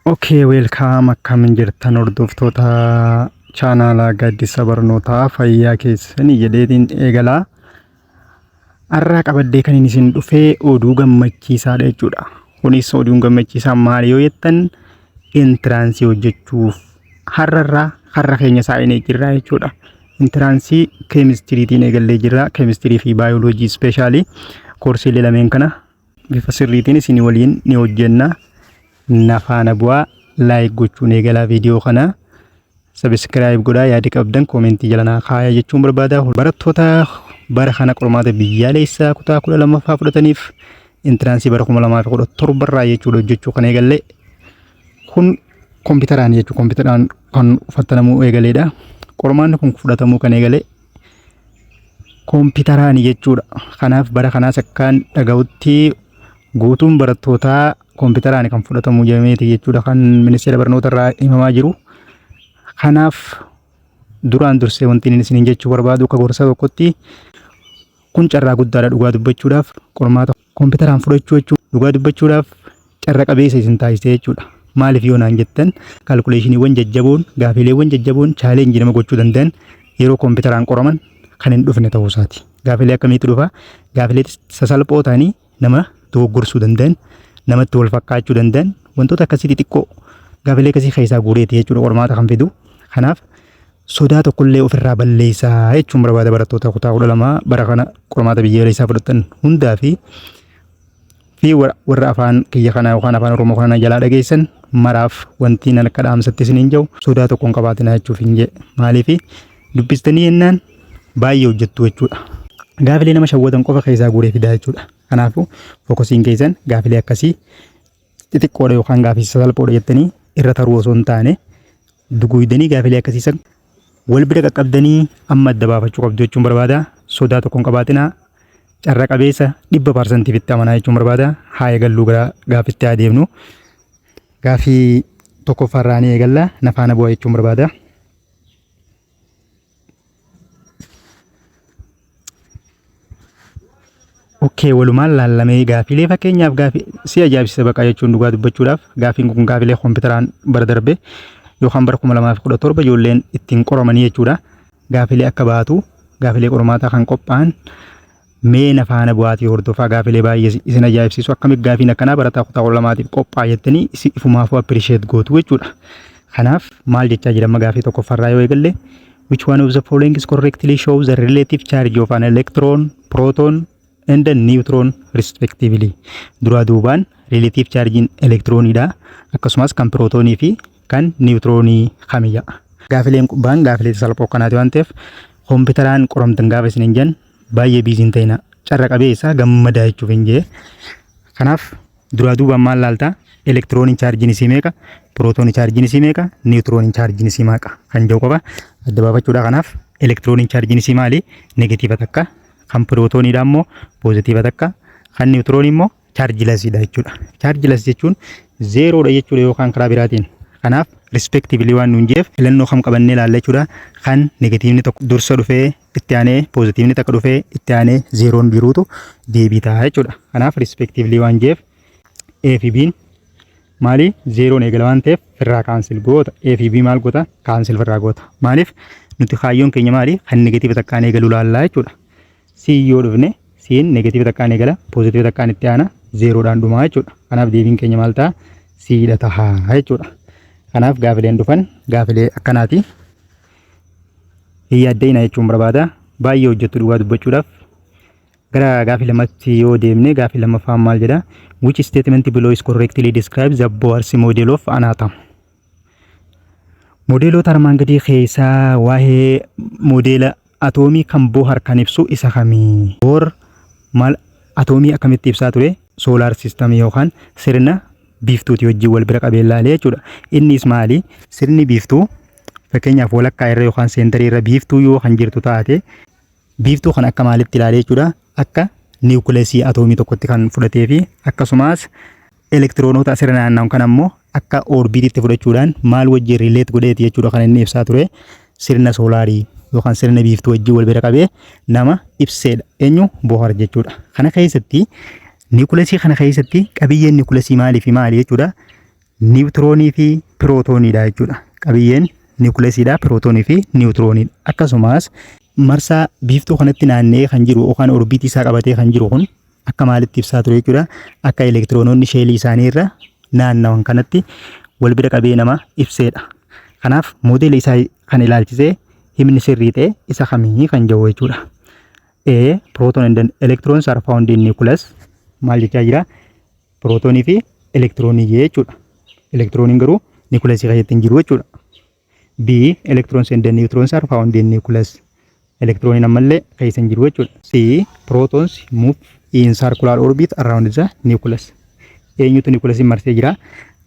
Okay, welcome. Akkam jirtan hordoftoota chaanaalaa Gaaddisa Barnootaa? Fayyaa keessanii jedheetiin eegalaa. Har'aa qabaddee kan inni isin dhufee oduu gammachiisaadha jechuudha. Kunis oduun gammachiisaa maali yoo jettan, entrance hojjechuuf har'arraa har'a keenya saa'inee jirra jechuudha. Entrance keemistiriitiin eegallee jirra. Keemistirii fi baayoloojii specially koorsiilee lameen kana bifa sirriitiin isin waliin ni hojjenna. Na faana bu'aa, like gochuun eegalaa viidiyoo kana. Subscribe godhaa, yaada qabdan comment jala naa kaaya jechuun barbaada. Barattoota bara kana qormaata biyyaalessaa kutaa 12ffaa fudhataniif entrance bara 2017 irraa jechuudha hojjechuu kan eegalle. Kun kompiitaraan jechuudha. Kompiitaraan kan uffatanamuu eegaleedha. Qormaanni kun fudhatamuu kan eegale kompiitaraan jechuudha. Kanaaf bara kanaas akkaan dhaga'utti guutuun barattootaa kompiitaraan kan fudhatamu jedhameeti jechuudha kan ministeera barnoota irraa himamaa jiru. Kanaaf duraan dursee wanti inni isiniin jechuu barbaadu akka gorsa tokkotti, kun carraa guddaadha. Dhugaa dubbachuudhaaf, qormaata kompiitaraan fudhachuu jechuun dhugaa dubbachuudhaaf carra qabeessa isin taasisee jechuudha. Maaliif yoo naan jettan, calculationiiwwan jajjaboon, gaafiileewwan jajjaboon challenge nama gochuu danda'an yeroo kompiitaraan qoraman kan hin dhufne ta'uu isaati. Gaafiilee akkamiitu dhufa? Gaafiilee sasalphoo ta'anii nama dogoggorsuu danda'an, namatti wal fakkaachuu danda'an, wantoota akkasii xixiqqoo, gaafiilee akkasii keessaa guureeti jechuudha qormaata kan fidu. Kanaaf sodaa tokkollee ofirraa balleessaa jechuun barbaada barattoota kutaa 12 bara kana qormaata biyyaalessaa fudhatan hundaa fi warra afaan kiyya kana yookaan afaan Oromoo kana jalaa dhageessan maraaf wanti nan akka dhaamsatti isiniin jiru sodaa tokko hin qabaatinaa jechuuf hin jedhe. Maaliif? Dubbistanii jennaan baay'ee hojjettu jechuudha. Gaafilee nama shawwatan qofa keessaa guuree fidaa jechuudha. Kanaafuu focusiin keessan gaafilee akkasii xixiqqoodha yookaan gaafii sasalphoodha jettanii irra taruu osoo hin taane, duguydanii gaafilee akkasiisan wal bira qaqqabdanii amma adda baafachuu qabdu jechuun barbaada. Sodaa tokko hin qabaatinaa. Carra qabeessa 100% itti amanaa jechuun barbaada. Haa eegalluu, gara gaafitti haa deemnu. Gaafii tokkoffaarraa ni eegalla. Na faana bu'aa jechuun barbaada. Okay, walumaan laallamee gaafiilee fakkeenyaaf gaafii si ajaa'ibsiisa baqa jechuun. Dhugaa dubbachuudhaaf, gaafiin kun gaafiilee kompiitaraan bara darbe yookaan bara 2017 ijoolleen ittiin qoramanii jechuudha. Gaafiilee akka baatu, gaafiilee qormaataa kan qophaa'an, mee na faana bu'aatii hordofaa. Gaafiilee baay'ee isin ajaa'ibsiisu, akkamitti gaafiin akkanaa barataa kutaa 12tiif qophaa'a jettanii isin ifumaafuu appreciate gootu jechuudha. Kanaaf maal jechaa jira amma gaafii tokkoffaarraa yoo eegalle? Which one of the following is correctly shows the relative charge of an electron, proton and a neutron respectively? Duraa duubaan relative chargein elektirooniidha. Akkasumas kan pirootoonii fi kan niwutiroonii kamiyya? Gaafileen baan gaafilee salphoo akkanaati waan ta'eef, kompiitaraan qoramtan gaafa isin hin jenn baay'ee busy hin ta'ina. Carra qabeessa gammadaa jechuuf hin jee. Kanaaf duraa duubaan maal laalta? Elektirooniin chaarjiin isii meeqa? Pirootoonii chaarjiin isii meeqa? Niwutirooniin chaarjiin isii meeqa? Kan jedhu qofa adda baafachuudha. Kanaaf elektirooniin chaarjiin isii maali? Negatiiva takka. Kan pirootooniidha immoo poozitiiva takka. Kan niwutiroonii immoo chargelessiidha jechuudha. Chargeless jechuun zeeroodha jechuudha yookaan karaa biraatiin. Kanaaf respectively waan nuun jeef filannoo kam qabannee ilaalla jechuudha. Kan negatiivni tokko dursa dhufee, itti aanee poozitiivni takka dhufee, itti aanee zeeroon jiruutu deebii ta'a jechuudha. Kanaaf respectively waan jeef A fi B'n maali? Zeeroon eegala waan ta'eef firraa cancel goota. A fi B maal goota? Cancel firraa goota. Maaliif? Nuti kaayyoon keenya maali? Kan negatiiva takkaan eegalu laallaa jechuudha. C yoo dhufne, C'n negatiiva takkaan eegala, poozitiiva takkaan itti aana, zeeroodhaan dhumaa jechuudha. Kanaaf deebiin keenya maal ta'a? C dha ta'a jechuudha. Kanaaf gaafileen dhufan gaafilee akkanaati. Hin yaadda'ina jechuun barbaada. Baay'ee hojjettu dhugaa dubbachuudhaaf. Gara gaafii lamatti yoo deemne, gaafii lammaffaan maal jedha? Which statement below is correctly describe the Bohr's model of an atom? Moodeelota armaan gadii keessaa waa'ee moodeela atoomii kan Bohr kan ibsu isa kamii? Bohr maal atoomii akkamitti ibsaa ture? Solar system yookaan sirna biiftuuti wajjin wal bira qabee ilaalee jechuudha. Innis maali? Sirni biiftuu fakkeenyaaf walakkaa irra yookaan centerii irra biiftuu yoo kan jirtu taate, biiftuu kan akka maalitti ilaalee jechuudha? Akka niwukileesii atoomii tokkotti kan fudhatee fi akkasumas elektiroonota asirra naanna'an kan ammoo akka oorbiititti fudhachuudhaan maal wajjin relate godheeti jechuudha kan inni ibsaa ture? Sirna soolaarii yookaan sirna biiftuu wajjin wal bira qabee nama ibseedha. Eenyu? Bohr jechuudha. Kana keessatti, niwukileesii kana keessatti qabiyyeen niwukileesii maalii fi maali jechuudha? Niwutiroonii fi pirootooniidha jechuudha. Qabiyyeen niwukileesiidha pirootoonii fi niwutirooniidha. Akkasumas marsaa biiftuu kanatti naanna'ee kan jiru yookaan orbiitii isaa qabatee kan jiru kun akka maalitti ibsaa ture jechuudha? Akka elektiroonoonni sheelii isaanii irra naannawan kanatti wal bira qabee nama ibseedha. Kanaaf moodeela isaa kan ilaalchisee himni sirrii ta'e isa kamii kan jedhu jechuudha. A. Proton and electrons are found in nucleus. Maal jechaa jira? Pirootoonii fi elektiroonii jechuudha. Elektirooniin garuu niwukileesii keessatti hin jiru jechuudha. B. Electrons and neutrons are found in nucleus. Elektirooniin ammallee keessa hin jiru jechuudha. C. Protons move in circular orbit around the nucleus. Eenyutu niwukileesii marsee jira?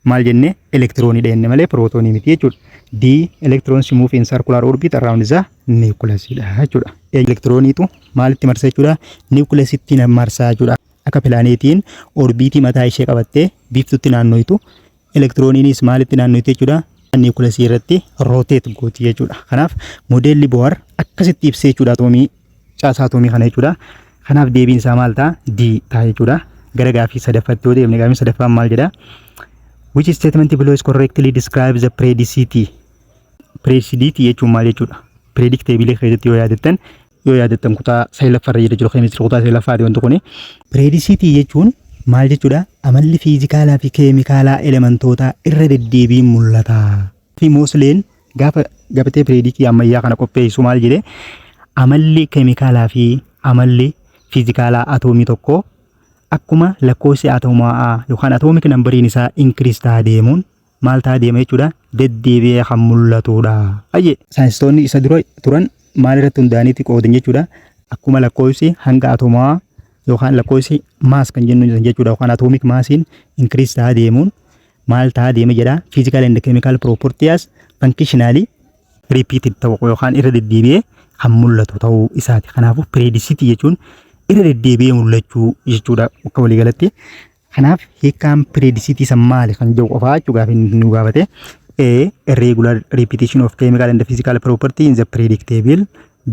Maal jenne? Elektiroonii jenne malee pirootoonii miti jechuudha. D. Electrons move in circular orbit around the nucleus dha jechuudha. Elektirooniitu maalitti marsa jechuudha? Niwukileesitti marsaa jechuudha. Akka pilaaneetiin orbiitii mataa ishee qabattee biiftutti naannoitu, elektirooniinis maalitti naannoitu jechuudha? Niwukileesii irratti rotate gooti jechuudha. Kanaaf moodeelli Bohr akkasitti ibsee jechuudha atoomii, caasaa atoomii kana jechuudha. Kanaaf deebiin isaa maal ta'a? D ta'a jechuudha. Gara gaafii sadaffaatti yoo deemne, gaafii sadaffaan maal jedha? Which statement below is correctly describe the periodicity? Periodicity jechuun maal jechuudha? Periodic table keessatti yoo yaadattan kutaa saglaffaarra jira jechuudha. Keemistirii kutaa saglaffaati wanti kuni. Periodicity jechuun maal jechuudha? Amalli fiizikaalaa fi keemikaalaa elementootaa irra deddeebiin mul'ata. Fi Moosleen gaafa gabatee pireedikii ammayyaa kana qopheessu maal jedhe? Amalli keemikaalaa fi amalli fiizikaalaa atoomii tokkoo akkuma lakkoofsi atoomaa yookaan atomic numberiin isaa increase ta'aa deemuun maal ta'aa deema jechuudha? Deddeebi'ee kan mul'atudha. Ayyee, saayinsistoonni isa dura turan maal irratti hundaa'aniiti qoodan jechuudha? Akkuma lakkoofsi hanga atoomaa yookaan lakkoofsi mass kan jennu jechuudha, yookaan atomic massiin increase ta'aa deemuun maal ta'aa deema jedha? Physical and chemical properties functionally repeated ta'u yookaan irra deddeebi'ee kan mul'atu ta'uu isaati. Kanaafuu periodicity jechuun irra deddeebi'ee mul'achuu jechuudha akka waliigalatti. Kanaaf hiikkaan periodicity san maali kan jedhu qofaa jechuu gaafa inni nu gaafate. A. Irregular repetition of chemical and physical property in the periodic table.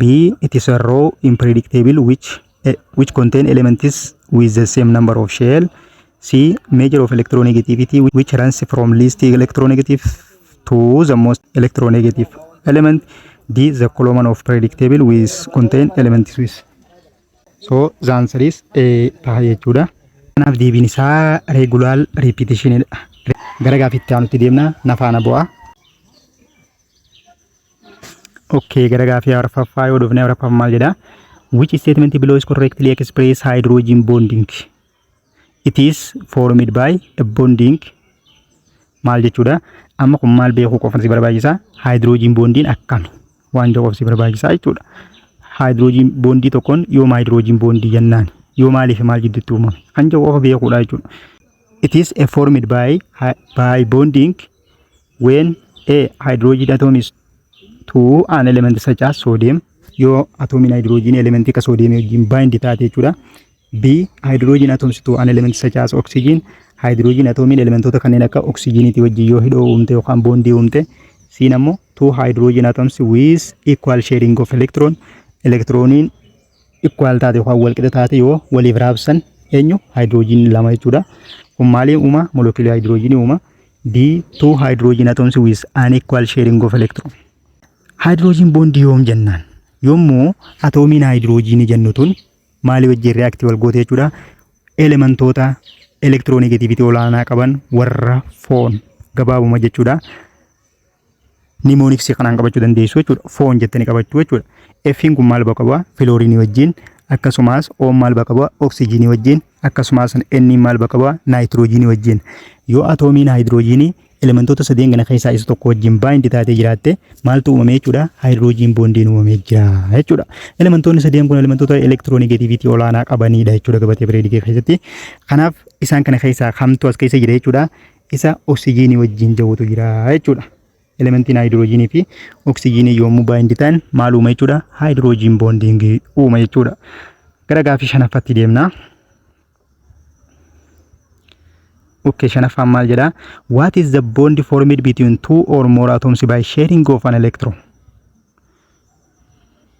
B. It is a row in periodic table which contain elements with the same number of shell. C. Measure of electronegativity which runs from least electronegative to the most electronegative element. D. The column of periodic table with contain elements with. So the answer is A ta'a jechuudha. Kanaaf deebiin isaa regular repetition dha. Gara gaaffiitti aanutti deemna, na faana bu'aa. Okay, gara gaaffii arfaffaa yoo dhufne, arfaffaa maal jedha? Which statement below is correctly express hydrogen bonding? It is formed by a bonding maal jechuudha? Amma kun maal beekuu qofa si barbaachisa? Hydrogen bondiin akkami? Waan jedhu qofa si barbaachisa jechuudha. Hydrogen bondii tokkoon yooma hydrogen bondii jennaan, yoo maaliif maal jidduutti uumame kan jedhu qofa beekuudha jechuudha. It is a formed by bonding when a hydrogen atom is to an element such as sodium, yoo atoomiin hydrogen elementii akka sodium wajjin bind taate jechuudha. B, hydrogen atoms to an element such as oxygen, hydrogen atomiin elementoota kanneen akka oxygeniitii wajjin yoo hidhoo uumte yookaan bondii uumte. C ammoo two hydrogen atoms with equal sharing of electron, elektirooniin equal taate yookaan walqixa taate yoo waliif raabsan, eenyu, hydrogen lama jechuudha. Kun maaliin uuma? Molecular hydrogen uuma. D, two hydrogen atoms with unequal sharing of electron. Hydrogen bondii yoom jennaan? Yommuu atoomiin hydrogenii jennu tun maalii wajjin react wal goote jechuudha? Elementoota electronegativity olaanaa qaban warra FON gabaabuma jechuudha. Mnemonicsii kanaan qabachuu dandeessu jechuudha. FON jettanii qabachuu jechuudha. F'n kun maal bakka bu'a? Filoorinii wajjin. Akkasumas O'n maal bakka bu'a? Oksijiinii wajjin. Akkasumas N maal bakka bu'a? Naayitiroojiinii wajjin. Yoo atoomiin haayidroojiinii elementoota sadeen kana keessaa isa tokko wajjin bind taatee jiraatte, maaltu uumame jechuudha? Hydrogen bondiin uumamee jira jechuudha. Elementoonni sadeen kun elementoota electronegativity olaanaa qabanidha jechuudha gabatee pireedikii keessatti. Kanaaf isaan kana keessaa kamtu as keessa jira jechuudha? Isa oksijiinii wajjin jirutu jira jechuudha. Elementiin haayidroojiinii fi oksijiinii yommuu bind ta'an maal uuma jechuudha? Hydrogen bondingii uuma jechuudha. Gara gaafii shanaffaatti deemna. Okay, shanaffaan maal jedha? What is the bond formed between two or more atoms by sharing of an electron?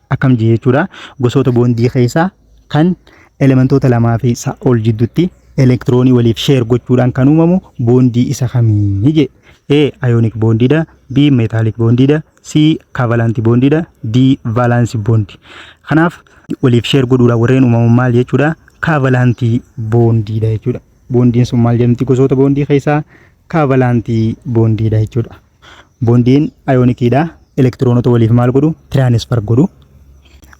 Akkam jee jechuudha? Gosoota bondii keessaa kan elementoota lamaa fi isaa ol jidduutti Elektiroonii waliif share gochuudhaan kan uumamu boondii isa kamii jedhe. A. Ionic bondiidha. B. Metallic bondiidha. C. Covalent bondiidha. D. Valence bond. Kanaaf waliif share godhuudhaan warreen uumamu maal jechuudha? Covalent bondiidha jechuudha. Bondiin sun maal jedhamti? Gosoota bondii keessaa covalent bondiidha jechuudha. Bondiin ioniciidha. Elektiroonota waliif maal godhu? Transfer godhu.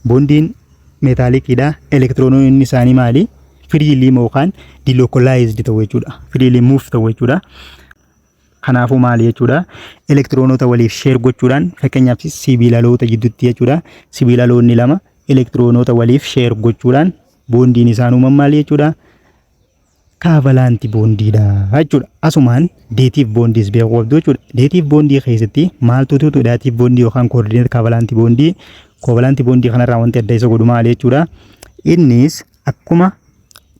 Bondiin metalliciidha. Elektiroononni isaanii maali? Freely yookaan delocalized ta'u jechuudha. Freely move ta'u jechuudha. Kanaafuu maali jechuudha? Elektiroonota waliif share gochuudhaan, fakkeenyaaf sibiilaloota gidduutti jechuudha. Sibiilaloonni lama elektiroonota waliif share gochuudhaan bondiin isaan uuman maali jechuudha? Covalent bondiidha jechuudha. Asumaan dative bondiis beekuu qabdu jechuudha. Dative bondii keessatti maaltu tutu dative bondii yookaan coordinate covalent bondii, covalent bondii kanarraa wanti adda isa godhu maali jechuudha? Innis akkuma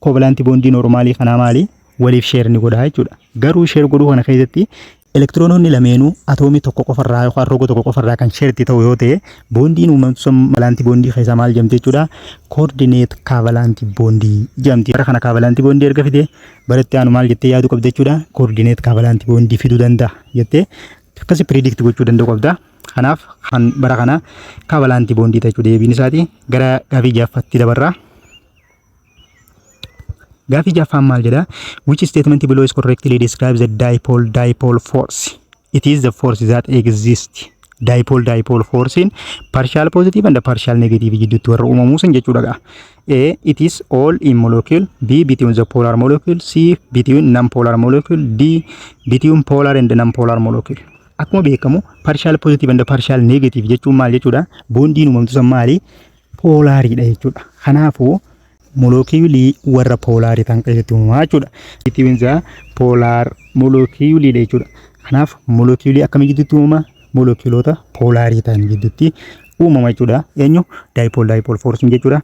covalent bondii normalii kanaa maali? Waliif share ni godha jechuudha. Garuu share godhuu kana keessatti elektiroononni lameenuu atoomii tokko qofarraa yookaan roga tokko qofarraa kan shareitti ta'u yoo ta'e, bondiin uumamtu sun covalent bondii keessaa maal jedhamti jechuudha? Coordinate covalent bondii jedhamti. Bara kana covalent bondii erga fide, baratti aanu maal jettee yaaduu qabda jechuudha? Coordinate covalent bondii fiduu danda'a jettee akkasi predict gochuu danda'u qabda. Kanaaf kan bara kana covalent bondii jechuudha deebiin isaati. Gara gaafii ja'affaatti dabarra. Gaafii ja'affaan maal jedha? Which statement below is correctly describes the dipole dipole force? It is the force that exists. Dipole dipole force in partial positive and partial negative jidduutti warra uumamuu san jechuudha gaa. A. It is all in molecule. B. Between the polar molecule. C. Between non-polar molecule. D. Between polar and non-polar molecule. Akkuma beekamu, partial positive and partial negative jechuun maal jechuudha? Bondiin uumamtu san maali? Polariidha jechuudha. Kanaafuu molekiyulii warra polarii ta'an keessatti uumamaa jechuudha. Between the polar moleculeiidha jechuudha. Kanaaf molekiyulii akkamii gidduutti uumama? Molekiyuloota polarii ta'an gidduutti uumama jechuudha. Eenyu? Dipole dipole forceiin jechuudha.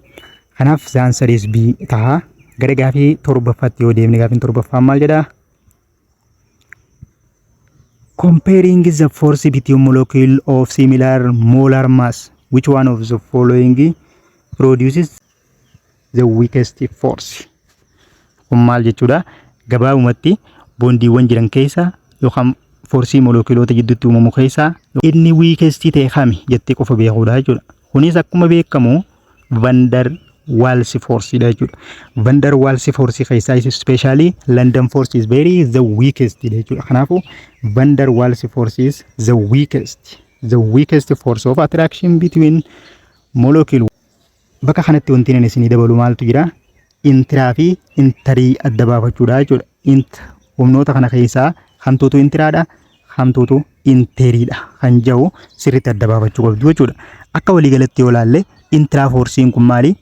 Kanaaf the answer is B ta'a. Gara gaafii torbaffaatti yoo deemne, gaafiin torbaffaan maal jedhaa? Comparing the force between molecule of similar molar mass, which one of the following produces the weakest force? Kun maal jechuudha? Gabaabumatti bondiiwwan jiran keessa yookaan forceii molekuloota gidduutti uumamu keessaa inni weakest ta'e kami jettee qofa beekuudha jechuudha. Kunis akkuma beekamu Van der Waals forceiidha jechuudha. Van der Waals forceii keessaa especially London force is very the weakest jechuudha. Kanaafuu Van der Waals force is the weakest force of attraction between molecule. Bakka kanatti wanti inni isinii dabalu maaltu jira? Intra fi interii adda baafachuudha jechuudha. Int humnoota kana keessaa hamtuutu intraadha, hamtuutu interiidha kan jedhu sirriitti adda baafachuu qabdu jechuudha. Akka waliigalatti yoo ilaalle, intra forceiin kun maali?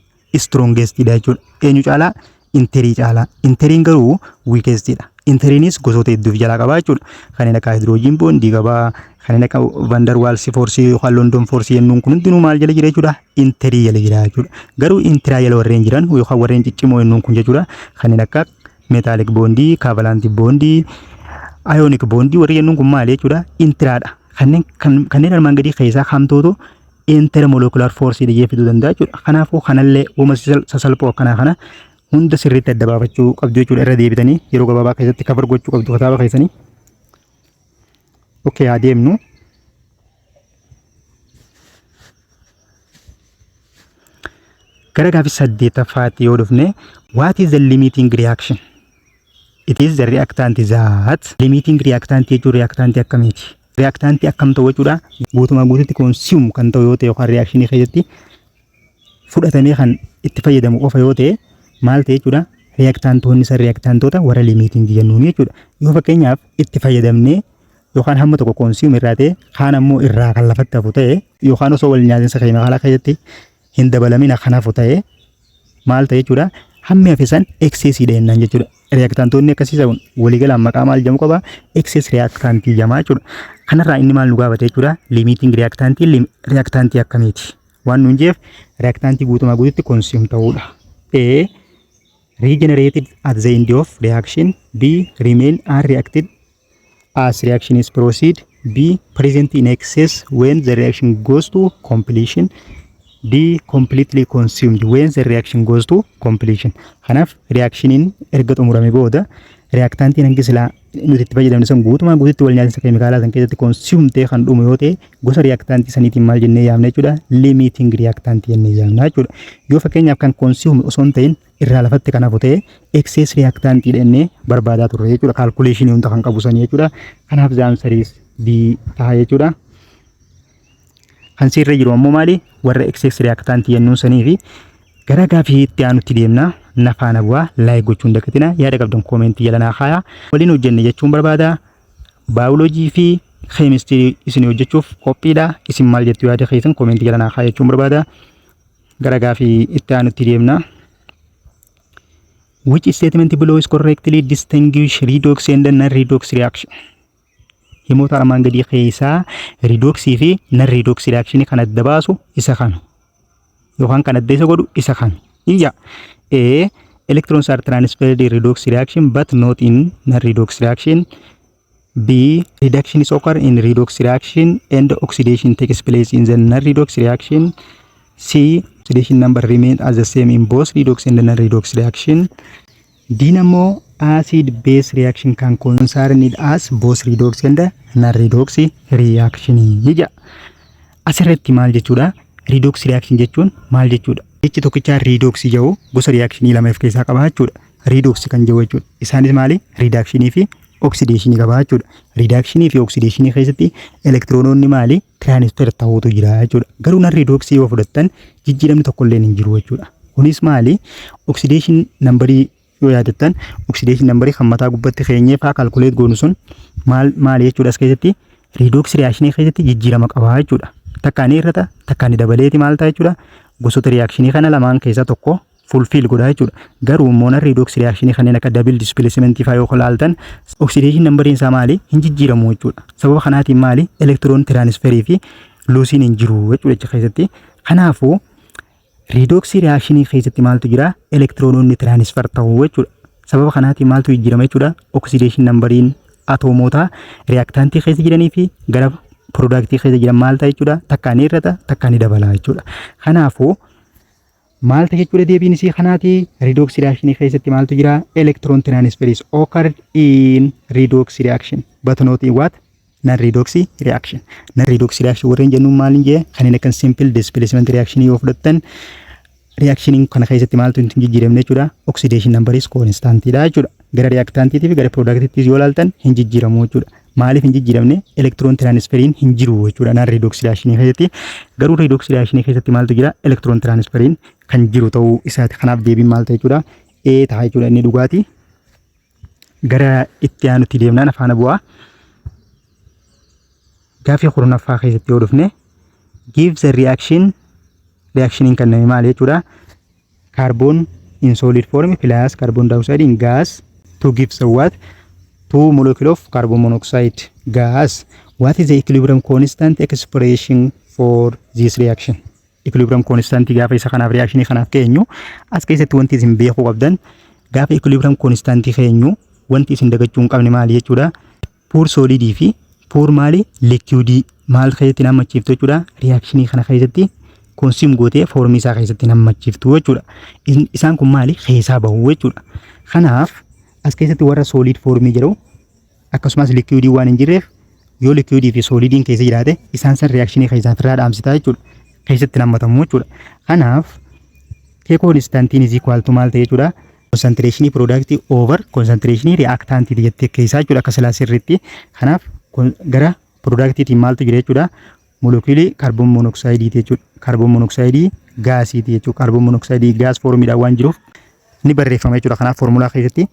Strongestidha jechuudha. Eenyu caalaa? Interii caalaa. Interiin garuu weakestidha. Interiinis gosoota hedduuf jalaa qabaa jechuudha. Kanneen akka hydrogen bondii qabaa, kanneen akka Van der Waals forceii yookaan London forceii jennuun kun hundinuu maal jala jira jechuudha? Interii jala jira jechuudha. Garuu intra jala warreen jiran yookaan warreen ciccimoo jennuun kun jechuudha. Kanneen akka metallic bondii, covalent bondii, ionic bondii warri jennuun kun maali jechuudha? Intraadha. Kanneen armaan gadii keessaa kamtuutu intermolecular force dhiyyee fiduu danda'a jechuudha. Kanaafuu kanallee uuma sasalphoo akkanaa kana hunda sirriitti adda baafachuu qabdu jechuudha. Irra deebitanii yeroo gabaabaa keessatti cover gochuu qabdu kitaaba keessanii. Okay, haa deemnu. Gara gaafii saddeettaffaatti yoo dhufne, what is the limiting reaction? It is the reactant that limiting reactant jechuun reactant akkamiiti? Reactant akkam ta'u jechuudha? Guutumaa guututti consume kan ta'u yoo ta'e yookaan reactionii keessatti fudhatamee kan itti fayyadamu qofa yoo ta'e maal ta'e jechuudha? Reactantoonni isa reactantoota warra limiting jennuun jechuudha. Yoo fakkeenyaaf itti fayyadamnee yookaan hamma tokko consume irraa ta'e, kaan ammoo irraa kan lafatti hafu ta'e, yookaan osoo wal nyaatinsa keemikaalaa keessatti hin dabalamin kan hafu ta'e maal ta'e jechuudha? Hammi hafe san excessiidha jennaan jechuudha. Reactantoonni akkasii ta'uun waliigalaan maqaa maal jedhamu qaba? Excess reactantii jedhama jechuudha. Kanarraa inni maal nu gaafate jechuudha? Limiting reactantii reactantii akkamiiti? Waan nuun jeef reactantii guutumaa guututti consume ta'uudha. A. Regenerated at the end of reaction. B. Remain unreacted as reaction is proceed. B. Present in excess when the reaction goes to completion. D. Completely consumed when the reaction goes to completion. Kanaaf reactioniin erga xumurame booda reactantiin hangi silaa nuti itti fayyadamne sun guutumaan guututti wal nyaatinsa keemikaalaa san keessatti consume ta'e kan dhumu yoo ta'e, gosa reactantii saniitiin maal jennee yaamna jechuudha? Limiting reactantii jennee yaamna jechuudha. Yoo fakkeenyaaf kan consume osoo hin ta'in irraa lafatti kan hafu ta'e, excess reactantii jennee barbaadaa turre jechuudha. Calculationii hunda kan qabu sanii jechuudha. Kanaaf the answer is D ta'a jechuudha. Kan sirra jiru ammoo maali? Warra excess reactantii jennuun sanii fi gara gaafii itti aanutti deemna. Na faana bu'aa, like gochuun dagatina, yaada qabdan commentii jala naa kaayaa. Waliin hojjenne jechuun barbaada. Baayoloojii fi keemistirii isin hojjechuuf qophiidha. Isin maal jettu? Yaada keessan commentii jala naa kaayaa jechuun barbaada. Gara gaafii itti aanutti deemna. Which statement below is correctly distinguish redox and non-redox reaction? Himoota armaan gadii keessaa redoxii fi non-redox reaction kan adda baasu isa kami? Yookaan kan adda isa godhu isa kami? Iyya. A. Electrons are transferred in redox reaction but not in non-redox reaction. B. Reduction is occur in redox reaction and oxidation takes place in the non-redox reaction. C. Oxidation number remains as the same in both redox and non-redox reaction. D ammoo acid base reaction can concern it as both redox and non-redox reaction jedha. Asirratti maal jechuudha? Redox reaction jechuun maal jechuudha? Jechi tokkichaa redox jedhu gosa reactionii lama of keessaa qaba jechuudha. Redox kan jedhu jechuudha. Isaanis maali? Reductionii fi oxidationii qaba jechuudha. Reductionii fi oxidationii keessatti elektiroonoonni maali? Transfer ta'uutu jira jechuudha. Garuu non redoxii yoo fudhattan jijjiiramni tokko illee hin jiru jechuudha. Kunis maali? Oxidation numberii yoo yaadattan, oxidation numberii kan mataa gubbatti keenyee faa calculate goonu sun maal maali jechuudha? As keessatti redox reactionii keessatti jijjiirama qaba jechuudha. Takkaan irrata, takkaan dabaleeti maal ta'a jechuudha? Gosoota reactionii kana lamaan keessaa tokko fulfill godha jechuudha. Garuu immoo non redox reactionii kanneen akka double displacement faa yoo ilaaltan, oxidation numberiin isaa maali? Hin jijjiiramu jechuudha. Sababa kanaatiin maali? Electron transferii fi lossiin hin jiru jechuudha achi keessatti. Kanaafuu redox reactionii keessatti maaltu jira? Elektiroononni transfer ta'u jechuudha. Sababa kanaatiin maaltu jijjiirama jechuudha? Oxidation numberiin atoomoota reactantii keessa jiranii fi gara productii keessa jiran maal ta'a jechuudha? Takkaan hir'ata, takkaan ni dabala jechuudha. Kanaafuu maal ta'a jechuudha deebiin isii kanaati? Redox reactionii keessatti maaltu jira? Electron transfer is occurred in redox reaction but not in what? Non redox reaction. Non redox reaction warreen jennuun maal jee? Kanneen akka simple displacement reaction yoo fudhattan, reactioniin kana keessatti maaltu hin jijjiiramne jechuudha? Oxidation number is constant dha jechuudha. Gara reactantiitii fi gara productiittis yoo ilaaltan hin jijjiiramu jechuudha. Maaliif hin jijjiiramne? Electron transferiin hin jiru jechuudha non redox reaction keessatti. Garuu redox reaction keessatti maaltu jira? Electron transferiin kan jiru ta'uu isaati. Kanaaf deebiin maal ta'e jechuudha? A ta'a jechuudha inni dhugaati. Gara itti aanutti deemnaan afaan bu'aa. Gaafii 10ffaa keessatti yoo dhufne, give the reaction, reactioniin kenname maal jechuudha? Carbon in solid form plus carbon dioxide in gas to give the what? Two molecule of carbon monoxide gas. What is the equilibrium constant expression for this reaction? Equilibrium constant gaafa isa kanaaf reactionii kanaaf keenyu, as keessatti wanti isin beekuu qabdan, gaafa equilibrium constant keenyu wanti isin dagachuu hin qabne maali jechuudha? Pure solidii fi pure maali liquidii maal keessatti nammachiiftu jechuudha? Reactionii kana keessatti consume gootee formii isaa keessatti nammachiiftu jechuudha. Isaan kun maali? Keessaa bahu jechuudha. Kanaaf as keessatti warra solid formii jedhu akkasumas liquidii waan hin jirreef, yoo liquidii fi solidiin keessa jiraate isaan san reactionii keessaa ofirraa dhaamsitaa jechuudha. Keessatti hammatamu jechuudha. Kanaaf K constantiin is equal to maal ta'e jechuudha? Concentrationii productii over concentrationii reactantii jettee keessaa jechuudha akka silaa sirriitti. Kanaaf gara productiitiin maaltu jira jechuudha? Moleculeii carbon monoxideiiti jechuudha. Carbon monoxideii gasiiti jechuudha. Carbon monoxideii gas formiidhaan waan jiruuf ni barreeffama jechuudha. Kanaaf foormulaa keessatti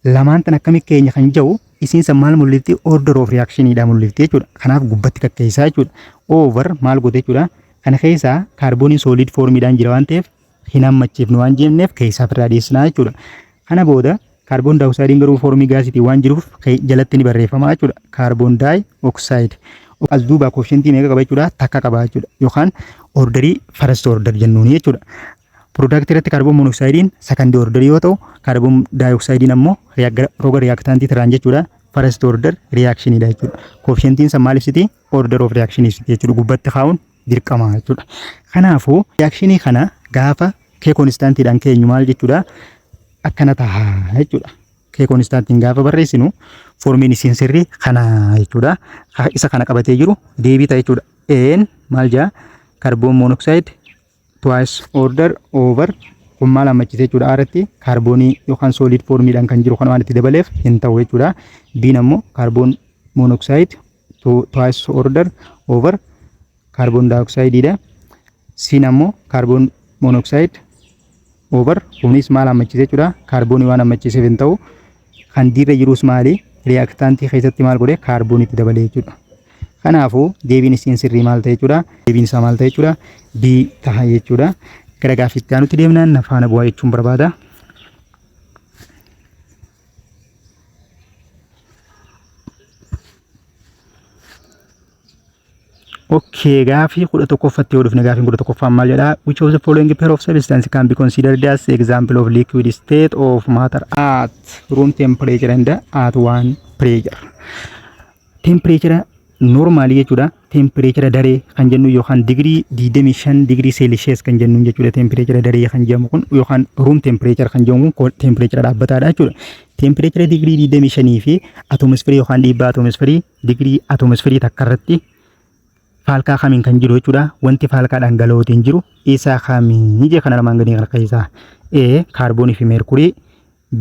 lamaan tan akkami keenya kan jedhu isiinsa maal mul'ifti? Order of reactioniidha mul'ifti jechuudha. Kanaaf gubbatti kakkeessaa jechuudha. Over maal goote jechuudha? Kana keessaa kaarbooniin solid formiidhaan jira waan ta'eef hin hammachiifnu waan jenneef keessaa ofirraa dhiyeessinaa jechuudha. Kana booda carbon dioxideiin garuu formii gasiitiin waan jiruuf jalatti ni barreeffama jechuudha. Carbon dioxide. As duubaa coefficientii meeqa qaba jechuudha? Takka qaba jechuudha. Yookaan orderii first order jennuuni jechuudha. Productii irratti carbon monoxideiin second orderii yoo ta'u, carbon dioxideiin ammoo roga reactantii tiraan jechuudha. First order reactioniidha jechuudha. Coefficientiin san maal ibsiti? Order of reaction ibsiti jechuudha. Gubbatti kaa'uun dirqama jechuudha. Kanaafuu reakshinii kana gaafa K constantiidhaan keenyu maal jechuudha? Akkana taha jechuudha. K constantiin gaafa barreessinu formiin isiin sirrii kana jechuudha. Isa kana qabatee jiru deebii ta'a jechuudha. N maal jaa? Carbon monoxide twice order over kun maal hammachise jechuudha. A irratti kaarboonii yookaan solid formiidhaan kan jiru kan waan itti dabaleef hin ta'u jechuudha. B'n ammoo carbon monoxide twice order over carbon dioxide dha. C'n ammoo carbon monoxide over kunis maal hammachise jechuudha. Kaarboonii waan hammachiiseef hin ta'u. Kan D irra jirus maali? Riyaaktaantii keessatti maal godhe? Kaarbooniitti dabalee jechuudha. Kanaafuu deebiin isiin sirrii maal ta'e jechuudha? Deebiin isaa maal ta'e jechuudha? B ta'a jechuudha. Gara gaaffii itti aanutti deemnaan na faana bu'aa jechuun barbaada. Okay, gaafii 11ffatti yoo dhufne, gaafiin 11ffaan maal jedha? Which of the following pair of substance can be considered as example of liquid state of matter at room temperature and at one pressure? Temperature normaalii jechuudha. Temperature daree kan jennu yookaan digirii 25 digirii seelishees kan jennu jechuudha. Temperature daree kan jedhamu kun yookaan room temperature kan jedhamu kun temperature dhaabbataadha jechuudha. Temperature digirii 25 fi atmosferii yookaan dhiibbaa atmosferii digirii atmosferii takka irratti faalkaa kamiin kan jiru jechuudha. Wanti faalkaa dhangala'ootiin jiru isa kamii jee kana lamaan gadii kana keessaa. A. Kaarboonii fi meerkurii.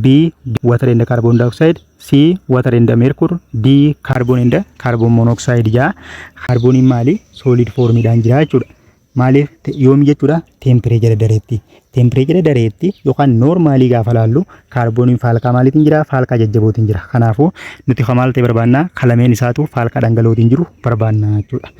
B. Water and carbon dioxide. C. Water and mercury. D. Carbon and carbon monoxide jaa. Kaarbooniin maali? Solid formiidhaan jira jechuudha. Maaliif yoomi jechuudha? Teempireechara dareetti. Teempireechara dareetti yookaan noormaalii gaafa laallu kaarbooniin faalkaa maaliitiin jira? Faalkaa jajjabootiin jira. Kanaafuu nuti kan maal ta'e barbaanna? Kalameen isaatu faalkaa dhangala'ootiin jiru barbaanna jechuudha.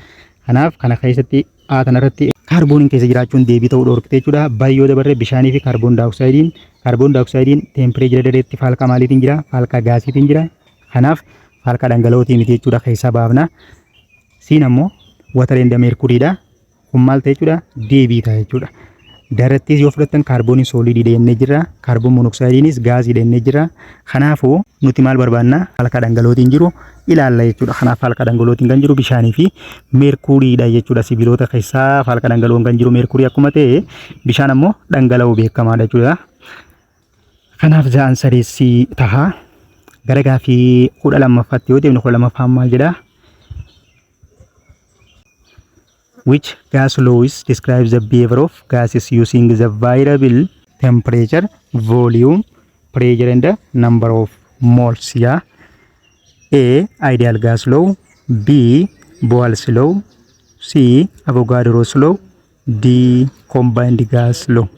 Kanaaf kana keessatti A kanarratti kaarbooniin keessa jiraachuun deebii ta'uu dhorkite jechuudha. B yoo dabarre bishaanii fi kaarboon daayoksaayidiin, kaarboon daayoksaayidiin teempireechara dareetti faalkaa maaliitiin jira? Faalkaa gaasiitiin jira. Kanaaf faalkaa dhangala'ootii miti jechuudha, keessaa baafna. C'n ammoo water and mercuryidha. Kun maal ta'e jechuudha? Deebii ta'a jechuudha. Darattis yoo fudhattan kaarbooniin soolidiidha jennee jirra. Kaarboon monoksaaydiinis gaaziidha jennee jirra. Kanaafuu nuti maal barbaanna? Faalkaa dhangala'ootiin jiru ilaalla jechuudha. Kanaaf faalkaa dhangala'ootiin kan jiru bishaanii fi meerkuuriidha jechuudha. Sibiilota keessaa faalkaa dhangala'oon kan jiru meerkuurii akkuma ta'e, bishaan ammoo dhangala'oo beekamaadha jechuudha. Kanaaf the answer is C taha. Gara gaaffii 12ffaatti yoo deemne, 12ffaan maal jedhaa? Which gas laws describes the behavior of gases using the variable temperature, volume, pressure and the number of moles? Yeah. A. Ideal gas law. B. Boyle's law. C. Avogadro's law. D. Combined gas law.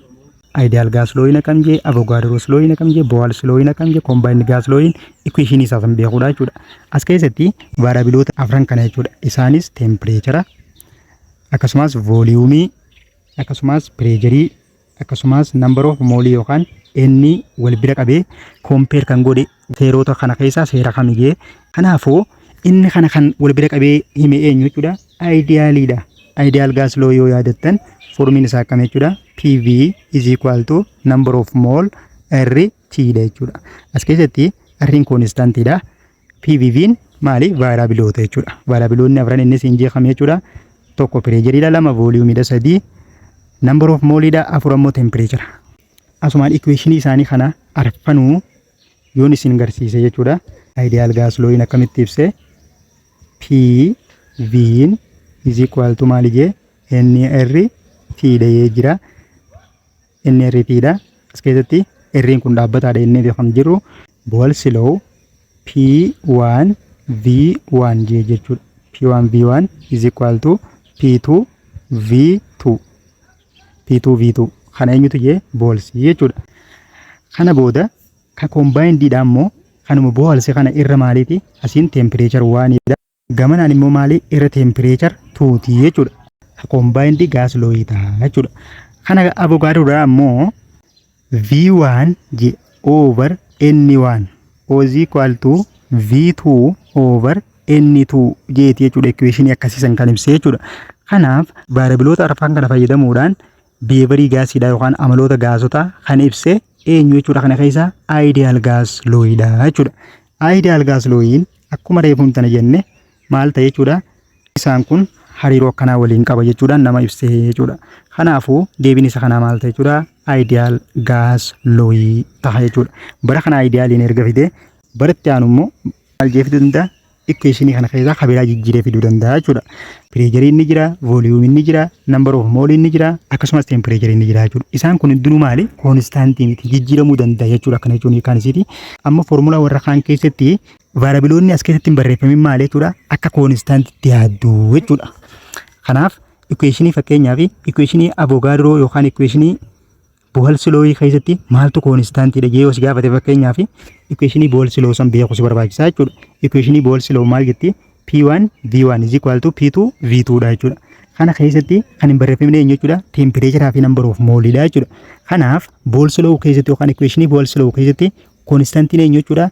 Ideal gas law akkam jee, Avogadro's law akkam jee, Boyle's law akkam jee, combined gas law equation isaa san beekuudha jechuudha. As keessatti variableoota afran kana jechuudha. Isaanis temperature, akkasumas volume, akkasumas pressure, akkasumas number of mole yookaan inni wal bira qabee compare kan godhe seerota kana keessaa seera kamigee. Kanaafuu inni kana kan wal bira qabee hime eenyu jechuudha? Idealiidha. Ideal gas law yoo yaadattan formiin isaa akkam jechuudha? PV is equal to number of mole R T dha jechuudha. As keessatti R'n constantiidha. PVV'n maali? Variableoota jechuudha. Variableoonni afran inni siin jeeqame jechuudha. Tokko pressureiidha, lama volumeiidha, sadii number of moleiidha, afur ammoo temperature. Asumaan equationii isaanii kana arfanuu yoon isin garsiise jechuudha. Ideal gas law akkamitti ibse? P V is equal to maali jee? NR T dha jira. NR T dha. As keessatti R'n kun dhaabbataadha jennee kan jirru. Boyle's law P1 V1 jee jechuudha. P1 V1 is equal to P2 V2. P2 V2 kana eenyutu jee? Boyle's jechuudha. Kana booda ka combined dha immoo kanuma Boyle's kana irra maaliiti? Asiin temperature 1 dha. Gamanaan immoo maali? Irra temperature 2 ti jechuudha. Combined gas law ta'a jechuudha. Kana Avogadro ammoo V1 je over N1 is equal to V2 over N2 jeeti jechuudha. Equationii akkasiisan kan ibsee jechuudha. Kanaaf variableoota arfan kana fayyadamuudhaan behaviorii gaasiidha yookaan amaloota gaasotaa kan ibse eenyu jechuudha? Kana keessa ideal gas lawidha jechuudha. Ideal gas lawiin akkuma reefuun tana jenne maal ta'e jechuudha? Isaan kun Hariiroo akkanaa waliin qaba jechuudhaan nama ibsee jechuudha. Kanaafuu deebiin isa kanaa maal ta'a jechuudha? Ideal gas law ta'a jechuudha. Bara kana idealiin erga fidee, bara itti aanu immoo maal jee fiduu danda'a? Equationii kana keessaa kabiraa jijjiiree fiduu danda'a jechuudha. Pressureiin ni jira, volumeiin ni jira, number of moleiin ni jira, akkasumas temperatureiin ni jira jechuudha. Isaan kun hundinuu maali? Constantii miti, jijjiiramuu danda'a jechuudha. Akkana jechuun hiikaan isiiti. Amma foormulaa warra kaan keessatti variableoonni as keessatti hin barreeffamin maali jechuudha? Akka constantiitti yaaddu jechuudha. Kanaaf equationii, fakkeenyaaf equationii Avogadro yookaan equationii Boyle's lawii keessatti maaltu constantiidha jee yoo si gaafate, fakkeenyaaf equationii Boyle's law san beeku si barbaachisaa jechuudha. Equationii Boyle's law maal jetti? P1 V1 is equal to P2 V2 dha jechuudha. Kana keessatti kan hin barreeffamne eenyu jechuudha? Temperatureaa fi number of moleidha jechuudha. Kanaaf Boyle's law keessatti yookaan equationii Boyle's law keessatti constantiin eenyu jechuudha?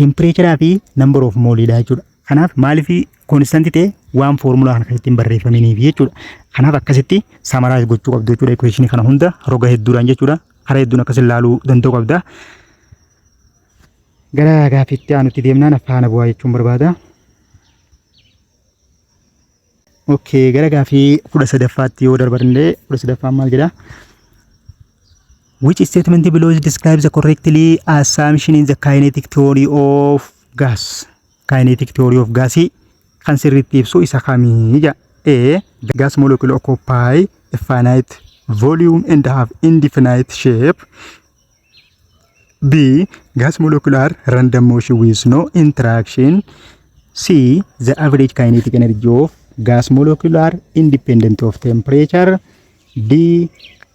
Temperatureaa fi number of moleidha jechuudha. Kanaaf maaliif constantii ta'e? Waan foormulaa kana keessatti hin barreeffaminiif jechuudha. Kanaaf akkasitti summarize gochuu qabdu jechuudha equationii kana hunda roga hedduudhaan jechuudha. Karaa hedduun akkas ilaaluu danda'u qabda. Gara gaaffiitti aanutti deemnaan afaan bu'aa jechuun barbaada. Okay, gara gaaffii 13ffaatti yoo darbanillee, 13ffaan maal jedha? Which statement below describes the correctly assumption in the kinetic theory of gas? Kinetic theory of gas kan sirriitti ibsu isa kamii jedha. A. Gas molecule occupy a finite volume and have indefinite shape. B. Gas molecule random motion with no interaction. C. The average kinetic energy of gas molecule are independent of temperature. D.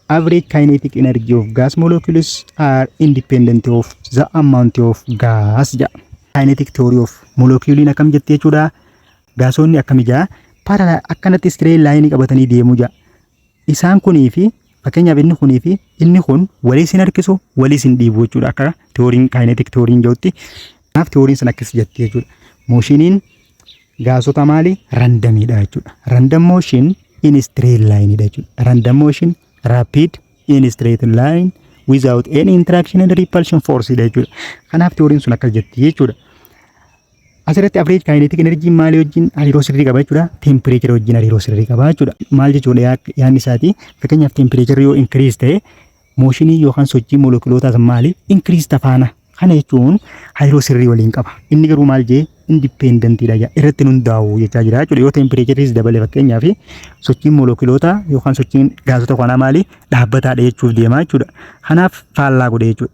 Average kinetic energy of gas molecules are independent of the amount of gas jedha. Kinetic theory of moleculein akkam jette jechuudha? Gaasonni akkam ijaa parallel akkanatti straight line qabatanii deemuu jedha. Isaan kunii fi fakkeenyaaf inni kunii fi inni kun walii sin harkisu, walii sin dhiibu jechuudha akka theoryn, kinetic theoryn jedhutti. Kanaaf theoryn sun akkas jetti jechuudha. Motioniin gaasota maali? Randomiidha jechuudha. Random motion in straight line dha jechuudha. Random motion rapid in straight line without any interaction and repulsion force dha jechuudha. Kanaaf theoryn sun akkas jetti jechuudha. Asirratti average kinetic energy maalii wajjin hariiroo sirrii qaba jechuudha? Temperature wajjin hariiroo sirrii qaba jechuudha. Maal jechuudha yaadni isaati? Fakkeenyaaf temperature yoo increase ta'e, motionii yookaan sochii molekulootaas maali? Increase tafaana. Kana jechuun hariiroo sirrii waliin qaba. Inni garuu maal jee? Independentiidha jaa, irratti hundaa'u jechaa jira jechuudha. Yoo temperatureis dabale, fakkeenyaaf sochiin molekulootaa yookaan sochiin gaasota kanaa maali? Dhaabbataadha jechuuf deema jechuudha. Kanaaf faallaa godhe jechuudha.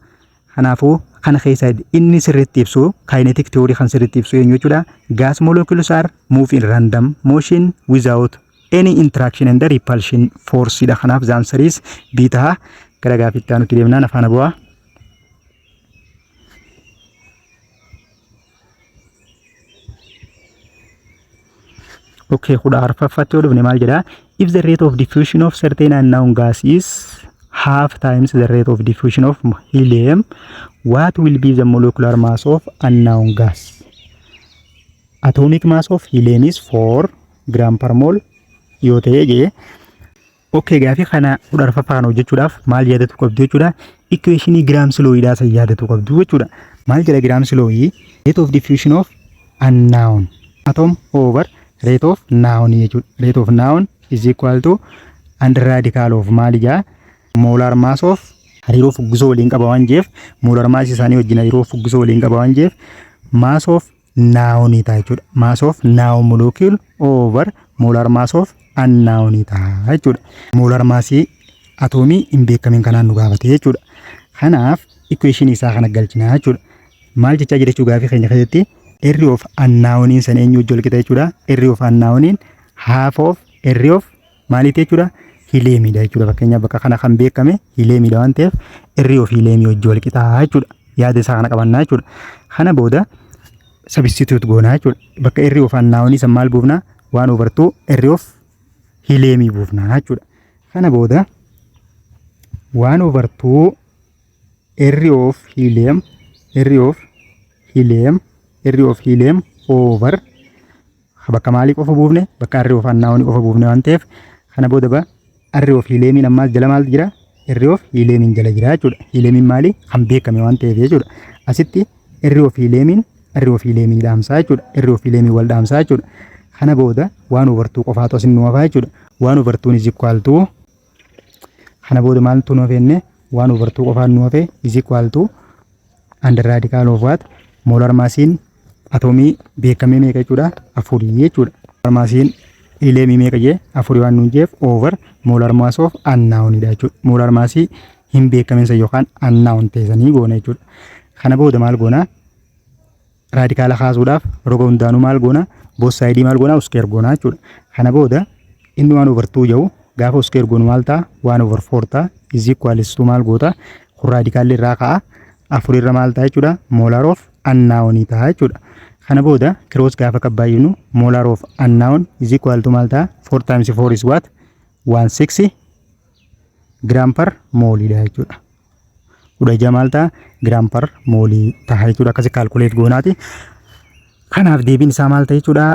Kanaafuu kana keessa inni sirriitti ibsu, kinetic theory kan sirriitti ibsu eenyu jechuudha? Gas molecules are move in random motion without any interaction and repulsion force dha. Kanaaf the answer is B ta'a. Gara gaaffiitti aanutti deemnaan afaan bu'aa. Okay, 14ffaatti yoo dhufne maal jedhaa? If the rate of diffusion of certain unknown gas is half times the rate of diffusion of helium, what will be the molecular mass of unknown gas? Atomic mass of helium is 4 gram per mole yoo ta'e jee. Okay, gaafii kana 14ffaa kana hojjechuudhaaf maal yaadatu qabdu jechuudha? Equationii Graham's law'idhaa san yaadatu qabdu jechuudha. Maal jedha Graham's law? Rate of diffusion of unknown atom over rate of known jechuudha. Rate of known is equal to under radical of maali jaa? Molar mass of, hariiroo fuggisoo waliin qaba waan jeef, molar mass isaanii wajjin hariiroo fuggisoo waliin qaba waan jeef, mass of known ta'a jechuudha. Mass of known molecule over molar mass of unknown ta'a jechuudha. Molar massii atoomii hin beekamin kanaan nu gaafate jechuudha. Kanaaf equation isaa kana galchinaa jechuudha. Maal jechaa jira jechuu gaafii keenya keessatti? R of unknowniin san eenyu wajji wal qixa jechuudha? R of unknowniin half of R of maaliiti jechuudha? Heliumiidha jechuudha. Fakkeenyaaf bakka kana kan beekame heliumiidha waan ta'eef, R of heliumii wajji wal qixa jechuudha. Yaada isaa kana qabannaa jechuudha. Kana booda substitute goonaa jechuudha. Bakka R of unknownii san maal buufnaa? One over two R of heliumii buufnaa jechuudha. Kana booda one over two R of helium, R of helium, R of helium over bakka maalii qofa buufne? Bakka R of unknownii qofa buufne waan ta'eef, kana booda ba R of heliumiin ammaas jala maaltu jira? R of heliumiin jala jira jechuudha. Heliumiin maali? Kan beekame waan ta'eef jechuudha. Asitti R of heliumiin R of heliumii dhaamsaa jechuudha. R of heliumii wal dhaamsaa jechuudha. Kana booda one over two qofaatu asin nu hafaa jechuudha. One over twon is equal to, kana booda maaltu nu hafenne? One over two qofaan nu hafe, is equal to under radical of what? Molar massiin atoomii beekamee meeqa jechuudha? Afurii jechuudha. Molar massiin heliumii meeqa jee? Afurii waan nuun jeef, over molar mass of unknownidha jechuudha. Molar massii hin beekaminsa yookaan unknown ta'esanii goona jechuudha. Kana booda maal goona? Radicala kaasuudhaaf roga hundaanuu maal goona? Both sideii maal goona? Square goona jechuudha. Kana booda inni one over two jedhu gaafa square goonu maal ta'a? One over four ta'a. Is equals to maal goota? Kun radicalli irraa ka'a. Afur irra maal ta'a jechuudha? Molar of unknownii ta'a jechuudha. Kana booda cross gaafa qabbaayinu, molar of unknown is equal to maal ta'a? 4 times 4 is what? 1 6 gram per moleiidha jechuudha. 16 maal ta'a? Gram per moleii ta'a jechuudha. Akkasi calculate goonaati. Kanaaf deebiin isaa maal ta'a jechuudha?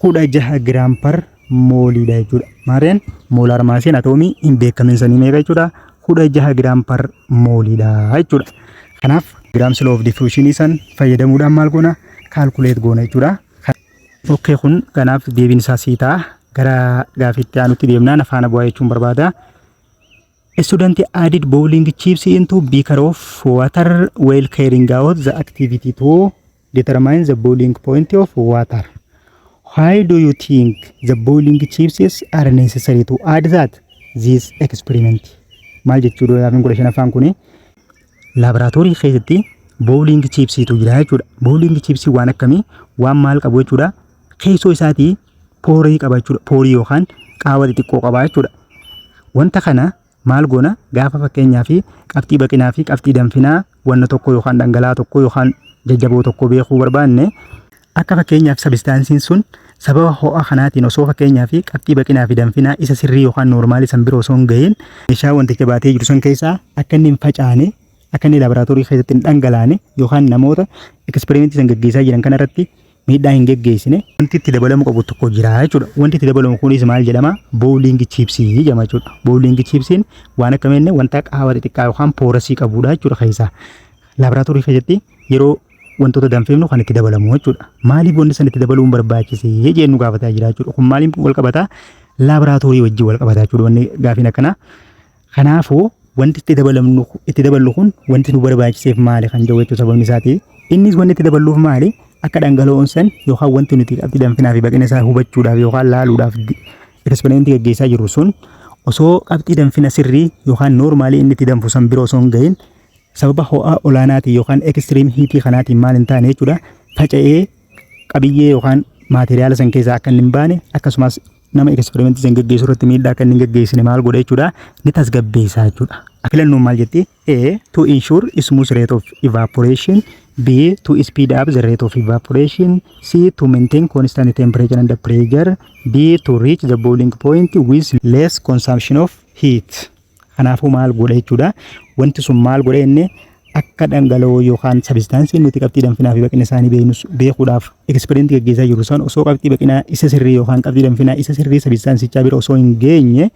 16 gram per moleiidha jechuudha. Maarreen molar massiin atoomii hin beekamin sanii meeqa jechuudha? 16 gram per moleiidha jechuudha. Kanaaf Graham's law of diffusion san fayyadamuudhaan maal goona? Calculate goona jechuudha. Okay, kun kanaaf deebiin isaa sii ta'a. Gara gaafiitti aanutti deemnaan afaan bu'aa jechuun barbaada. A student added bowling chips into beaker of water while carrying out the activity to determine the boiling point of water. Why do you think the boiling chips are necessary to add that this experiment? Maal jechuudha gaafiin 15ffaan kuni? Laaboraatoorii keessatti bowling chipsiitu jira jechuudha. Bowling chipsii waan akkamii, waan maal qabu jechuudha? Keessoo isaatii poreii qaba jechuudha. Poreii yookaan qaawwa xixiqqoo qaba jechuudha. Wanta kana maal goona? Gaafa fakkeenyaa fi qabxii baqinaa fi qabxii danfinaa wanna tokko yookaan dhangala'aa tokko yookaan jajjaboo tokko beekuu barbaanne, akka fakkeenyaaf substanceiin sun sababa ho'a kanaatiin osoo fakkeenyaa fi qabxii baqinaa fi danfinaa isa sirrii yookaan normalii san bira osoo hin gahin meeshaa wanticha baatee jiru sun keessaa akka inni hin facaane, akka inni laaboraatoorii keessatti hin dhangalaane yookaan namoota experimentii san gaggeessaa jiran kanarratti miidhaa hin geggeessine, wanti itti dabalamu qabu tokko jira jechuudha. Wanti itti dabalamu kunis maal jedhama? Bowling chipsii jedhama jechuudha. Bowling chipsiin waan akkamiin wanta qaawwa xixiqqaa yookaan porousii qabudha jechuudha keessaa. Laaboraatoorii keessatti yeroo wantoota danfifnu kan itti dabalamu jechuudha. Maaliif wanti san itti dabaluun barbaachisee jennu gaafataa jira jechuudha. Kun maaliin wal qabataa? Laaboraatoorii wajjin wal qabataa jechuudha wanni gaafiin akkanaa. Kanaafuu wanti itti dabalamnu, itti daballu kun wanti nu barbaachiseef maali kan jedhu jechuudha sababni isaati. Innis wanti itti daballuuf maali? Akka dhangala'oon san yookaan wanti nuti qabxii danfinaa fi baqina isaa hubachuudhaaf yookaan laaluudhaaf experimentii gaggeessaa jirru sun osoo qabxii danfina sirrii yookaan normalii inni itti danfu san bira osoo hin gahin sababa ho'a olaanaatiin yookaan extreme heatii kanaatiin maal hin taane jechuudha, faca'ee qabiyyee yookaan materiala san keessaa akka inni hin baane, akkasumas nama experimentii san gaggeessu irratti miidhaa akka inni hin gaggeessine maal godha jechuudha, ni tasgabbeessa jechuudha. Filannoon maal jetti? A. To ensure smooth rate of evaporation. B. To speed up the rate of evaporation. C. To maintain constant temperature and pressure. D. To reach the boiling point with less consumption of heat. Kanaafuu maal godha jechuudha? Wanti sun maal godha inni akka dhangala'oo yookaan substanceiin nuti qabxii danfinaa fi baqina isaanii beeknus beekuudhaaf experimentii gaggeessaa jirru san osoo qabxii baqinaa isa sirrii yookaan qabxii danfinaa isa sirrii substancichaa bira osoo hin geenye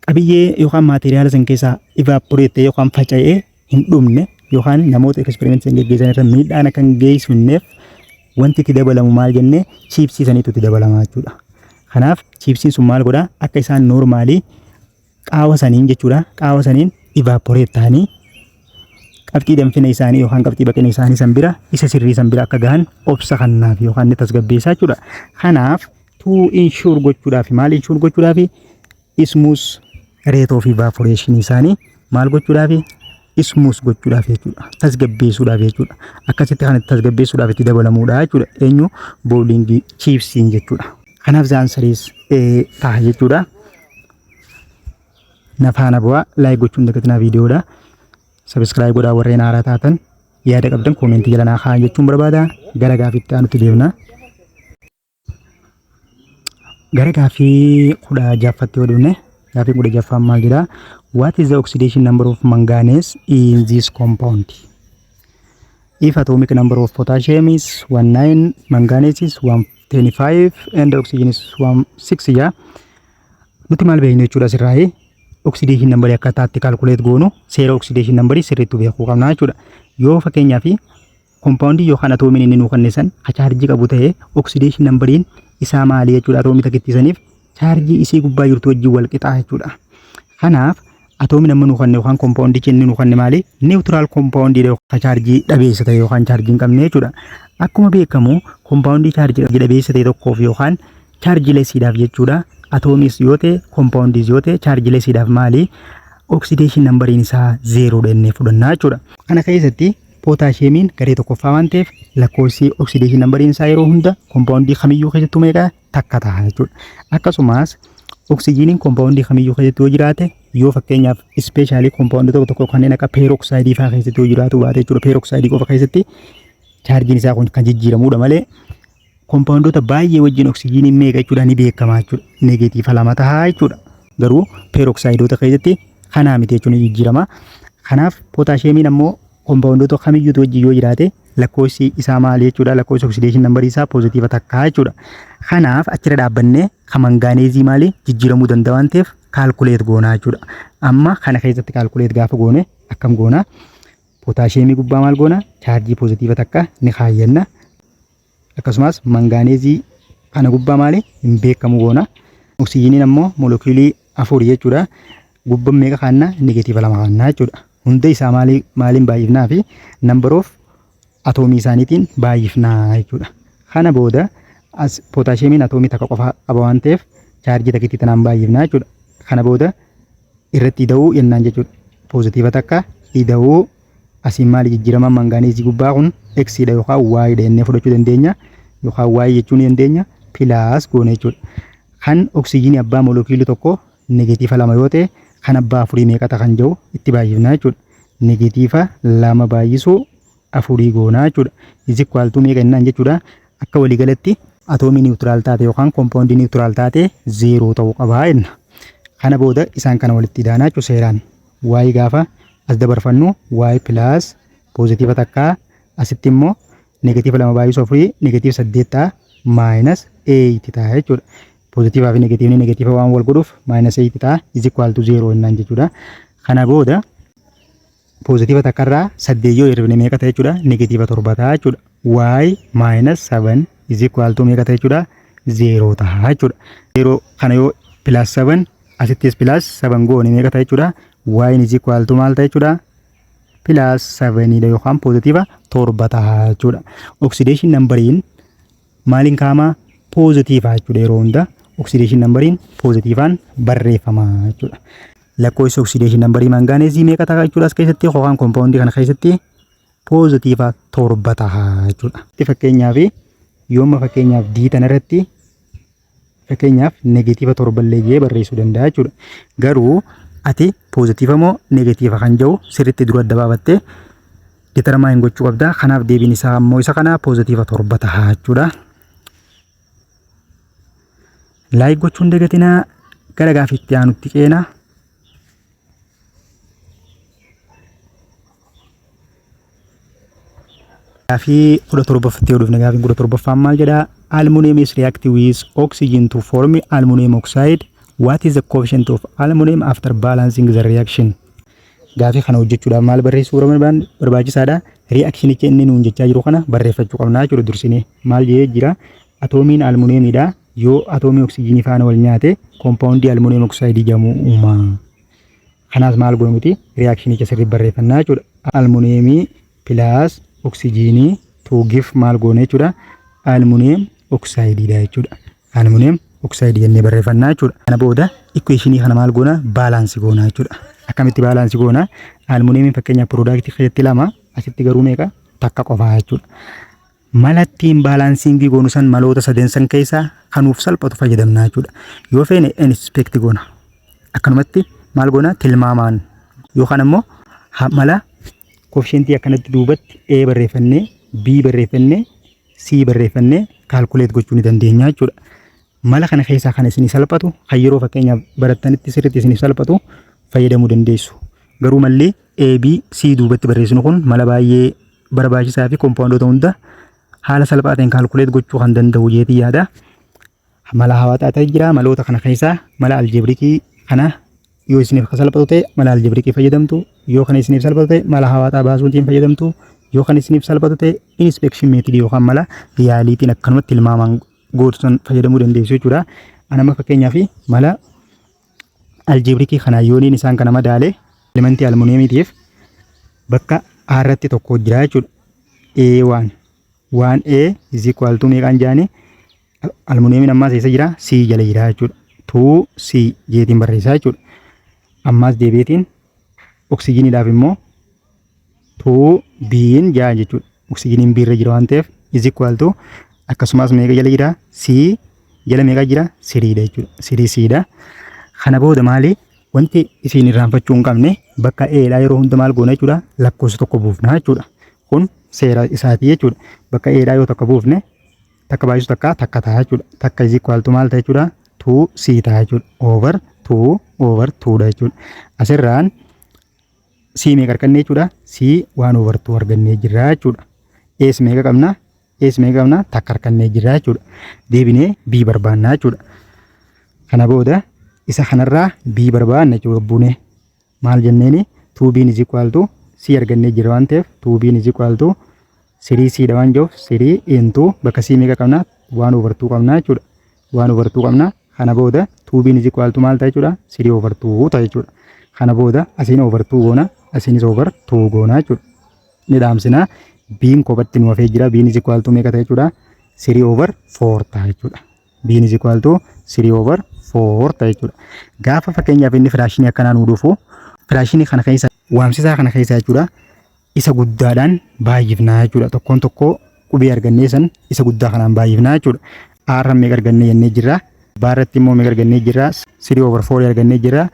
qabiyyee yookaan materiala san keessaa evaporate yookaan faca'ee hin dhumne yookaan namoota experimentii san gaggeessan irra miidhaan akka hin geessifneef wanti itti dabalamu maal jennee? Chipsii saniitu itti dabalamaa jechuudha. Kanaaf chipsiin sun maal godhaa? Akka isaan normalii qaawa saniin jechuudha, qaawa saniin evaporate ta'anii qabxii danfina isaanii yookaan qabxii baqina isaanii san bira, isa sirrii san bira akka gahan obsa kannaaf yookaan ni tasgabbeessaa jechuudha. Kanaaf to ensure gochuudhaaf, maal ensure gochuudhaaf? Smooth rate of evaporation isaanii maal gochuudhaaf? Smooth gochuudhaaf jechuudha. Tasgabbeessuudhaaf jechuudha. Akkasitti kan tasgabbeessuudhaaf itti dabalamuudha jechuudha. Eenyu? Bowling chipsiin jechuudha. Kanaaf the answer is ta'a jechuudha. Na faana bu'aa, like gochuun dagatinaa viidiyoodha. Subscribe godhaa warreen haaraa taatan, yaada qabdan commentii jala naa kaa'aa jechuun barbaada. Gara gaafiitti aanutti deemna. Gara gaaffii 16ffaatti yoo dhufne, gaaffii 16ffaan maal jedhaa? What is the oxidation number of manganese in this compound? If atomic number of potassium is 19, manganese is 125 and oxygen is 16 yaa. Nuti maal beeknu jechuudha asirraa? Oxidation number akkaataa itti calculate goonu, seera oxidation number sirriitti beekuu qabna jechuudha. Yoo fakkeenyaaf compoundii yookaan atoomiin inni nuu kenne san ka chaarjii qabu ta'e, oxidation numberiin isaa maali jechuudha? Atoomii takkittiisaniif chaarjii isii gubbaa jirtu wajjin wal qixaa jechuudha. Kanaaf atoomiin amma nu kanne yookaan koompaawundichi inni nu kanne maali? Neutral koompaawundiidha yookaan chaarjii dhabeessa ta'e yookaan chaarjii hin qabne jechuudha. Akkuma beekamu koompaawundii chaarjii dhabeessa ta'e tokkoof yookaan chargelessiidhaaf jechuudha. Atoomiis yoo ta'e, koompaawundiis yoo ta'e, chargelessiidhaaf maali? Oxidation numberiin isaa zeeroodha jennee fudhannaa jechuudha. Kana keessatti pootaasheemiin garee tokkoffaa waan ta'eef lakkoofsi oxidation numberiin isaa yeroo hunda koompaawundii kamiyyuu keessattuu meeqa? Takka ta'a jechuudha. Akkasumas oksijiiniin koompaawundii kamiyyuu keessatti yoo jiraate, yoo fakkeenyaaf ispeeshaalii koompaawundii tokko tokko kanneen akka peeroksaayidii fa'aa keessatti yoo jiraatu baate jechuudha. Peeroksaayidii qofa keessatti chaarjiin isaa kun kan jijjiiramudha malee koompaawundoota baay'ee wajjin oksijiiniin meeqa jechuudha ni beekama jechuudha. Negeetiifa 2 ta'a jechuudha. Garuu peeroksaayidoota keessatti kanaa miti jechuun ni jijjiirama. Kanaaf pootaasheemiin ammoo koompaawundoota kamiyyuutu wajjin yoo jiraate lakkoofsi isaa maali jechuudha? Lakkoofsi oksideeshin nambarii isaa poozitiiva takkaa jechuudha. Kanaaf achirra dhaabbannee kan mangaaneezii maali jijjiiramuu danda'a waan ta'eef calculate goonaa jechuudha. Amma kana keessatti calculate gaafa goone akkam goonaa? Pootaasheemii gubbaa maal goona? Chaarjii poozitiiva takka ni kaayyanna. Akkasumas mangaaneezii kana gubbaa maali hin beekamu goona. Oksijiiniin ammoo moolekuulii afur jechuudha. Gubbaan meeqa kaanna? Negeetiiva 2 kaannaa jechuudha. Hunda isaa maali maaliin baay'ifnaa fi number of atoomii isaaniitiin baay'ifnaa jechuudha. Kana booda as pootaasheemiin atoomii takka qofa qaba waan ta'eef chaarjii takkitti tanaan baay'ifnaa jechuudha. Kana booda irratti ida'uu jennaan jechuudha. Poozitiiva takka ida'uu asiin maali jijjiiramaan mangaaneezii gubbaa kun X dha yookaan Y dha jennee fudhachuu dandeenya yookaan Y jechuu ni dandeenya, plus goone jechuudha. Kan oksijiinii abbaa moolekuulii tokko negeetiiva 2 yoo ta'e, kan abbaa afurii meeqa ta'a kan jedhu itti baay'ifna jechuudha. Negeetiiva 2 baay'isuu afurii goonaa jechuudha. Is equal to meeqa jennaan jechuudha. Akka waliigalatti atoomii neutral taate yookaan koompaawundii neutral taate zeeroo ta'uu qabaa jenna. Kana booda isaan kana walitti idaanaa jechuudha seeraan. Y gaafa as dabarfannu Y plus poozitiiva takkaa, asitti immoo negatiiva 2 baay'isuu afurii negatiiva 8 ta'a, minus 8 ta'a jechuudha. Poozitiivaa fi negatiivni negatiiva waan wal godhuuf minus 8 ta'a, is equal to 0 jennaan jechuudha. Kana booda poozitiiva takkarraa 8 yoo hir'ifne meeqa ta'a jechuudha? Negatiiva 7 ta'a jechuudha. Y minus 7 is equal to meeqa ta'a jechuudha? 0 ta'a jechuudha. 0 kana yoo plus 7 asittis plus 7 goone meeqa ta'a jechuudha? Y is equal to maal ta'a jechuudha? Plus 7 dha yookaan poozitiiva 7 ta'a jechuudha. Oxidation numberiin maaliin kaa'ama? Poozitiiva jechuudha. Yeroo hunda oxidation numberiin poozitiivaan barreeffama jechuudha. Lakkoofsi oxidation numberii mangaaneezii meeqa ta'a jechuudha as keessatti yookaan koompaawundii kana keessatti? Poozitiiva 7 ta'a jechuudha. Fakkeenyaaf yooma fakkeenyaaf D tana irratti fakkeenyaaf negeetiiva 7 illee jee barreessuu danda'a jechuudha. Garuu ati poozitiiva moo negeetiiva kan jedhu sirriitti dura adda baafattee determine gochuu qabda. Kanaaf deebiin isaa ammoo isa kana poozitiiva 7 ta'a jechuudha. Like gochuun dagatinaa, gara gaaffiitti aanutti ceena. Gaafii 17ffatti yoo dhufne, gaafiin 17ffaan maal jedhaa? Aluminium is react with oxygen to form aluminium oxide. What is the coefficient of aluminium after balancing the reaction? Gaafii kana hojjechuudhaaf maal barreessuu barbaachisaadha? Reactionicha inni nuun jechaa jiru kana barreeffachuu qabnaa jechuudha dursinee. Maal jedhee jira? Atoomiin aluminiumiidha. Yoo atoomii oksijiinii faana wal nyaate koompaawundii aluminium oxide jedhamu uuma. Kanaas maal goonu nuti? Reactionicha sirrii barreeffannaa jechuudha. Aluminiumii plus oksijiinii to give maal goone jechuudha? Aluminium oxide dha jechuudha. Aluminium oxide jennee barreeffannaa jechuudha. Kana booda equationii kana maal goona? Balance goona jechuudha. Akkamitti balance goona? Aluminiumiin fakkeenyaaf product keessatti lama, asitti garuu meeqa? Takka qofaa jechuudha. Mala ittiin balancingii goonu san maloota saden san keessaa kanuuf salphatu fayyadamna jechuudha. Yoo feene inspect goona. Akkanumatti maal goona? Tilmaamaan yookaan ammoo mala koofishentii akkanatti duubatti A barreeffannee, B barreeffannee, C barreeffannee calculate gochuu ni dandeenya jechuudha. Mala kana keessaa kan isinii salphatu, kan yeroo fakkeenyaaf barattanitti sirriitti isinii salphatu fayyadamuu dandeessu. Garuu malli A, B, C duubatti barreessinu kun mala baay'ee barbaachisaa fi koompaawundoota hunda haala salphaa ta'een calculate gochuu kan danda'u jeetii yaada. Mala hawaataa ta'e jira. Maloota kana keessaa mala aljebrikii kana yoo isiniif akka salphatu ta'e mala aljebrikii fayyadamtu. Yoo kana isiniif salphatu ta'e mala hawaataa baasuutiin fayyadamtu. Yoo kan isiniif salphatu ta'e inspection method yookaan mala yaaliitiin akkanumatti tilmaamaan gootu san fayyadamuu dandeessu jechuudha. Anama fakkeenyaaf mala algebraicii kanaan yooniin isaan kana madaale, elementii almuuniyeemiitiif bakka A irratti tokko jira jechuudha. A1 1 A is equal to meeqaan jaani? Almuuniyeemiin ammaas eessa jira? C jala jira jechuudha. 2 C jeetiin barreessaa jechuudha. Ammaas deebiitiin oksijiiniidhaaf immoo 2 B'n jaa jechuudha. Oksijiiniin B irra jira waan ta'eef is equal to akkasumas meeqa jala jira? C jala meeqa jira? Threedha jechuudha. 3 Cdha. Kana booda maali? Wanti isin irraanfachuu hin qabne, bakka A dha yeroo hunda maal goona jechuudha? Lakkoofsa tokko buufna jechuudha. Kun seera isaati jechuudha. Bakka A dha yoo tokko buufne, takka baay'isu takka takka ta'a jechuudha. Takka is equal to maal ta'a jechuudha? 2 C ta'a jechuudha. Over 2 over 2 dha jechuudha. Asirraan C meeqa arganne jechuudha? C 1 over 2 argannee jirra jechuudha. A's meeqa qabna? A's meeqa qabna? Takka argannee jirra jechuudha. Deebinee B barbaanna jechuudha. Kana booda isa kanarraa B barbaanna jechuudha buunee. Maal jenneeni? 2B is equal to C argannee jira waan ta'eef, 2B is equal to 3 C dha waan jiruuf, 3 into bakka C meeqa qabna? 1 over 2 qabna jechuudha. 1 over 2 qabna. Kana booda 2B is equal to maal ta'a jechuudha? 3 over 2 ta'a jechuudha. Kana booda asiin over 2 goona, asiinis over 2 goona jechuudha. Ni dhaamsina. B'n kophatti nu hafee jira. B'n is equal to meeqa ta'a jechuudha? 3 over 4 ta'a jechuudha. B'n is equal to 3 over 4 ta'a jechuudha. Gaafa fakkeenyaaf inni fractionii akkanaa nuu dhufu, fractionii kana keessa, waamsisaa kana keessa jechuudha, isa guddaadhaan baay'ifnaa jechuudha. Tokkoon tokkoo qubee argannee san isa guddaa kanaan baay'ifnaa jechuudha. A irra meeqa argannee jennee jirra? B irratti immoo meeqa argannee jirra? 3 over 4 argannee jirra.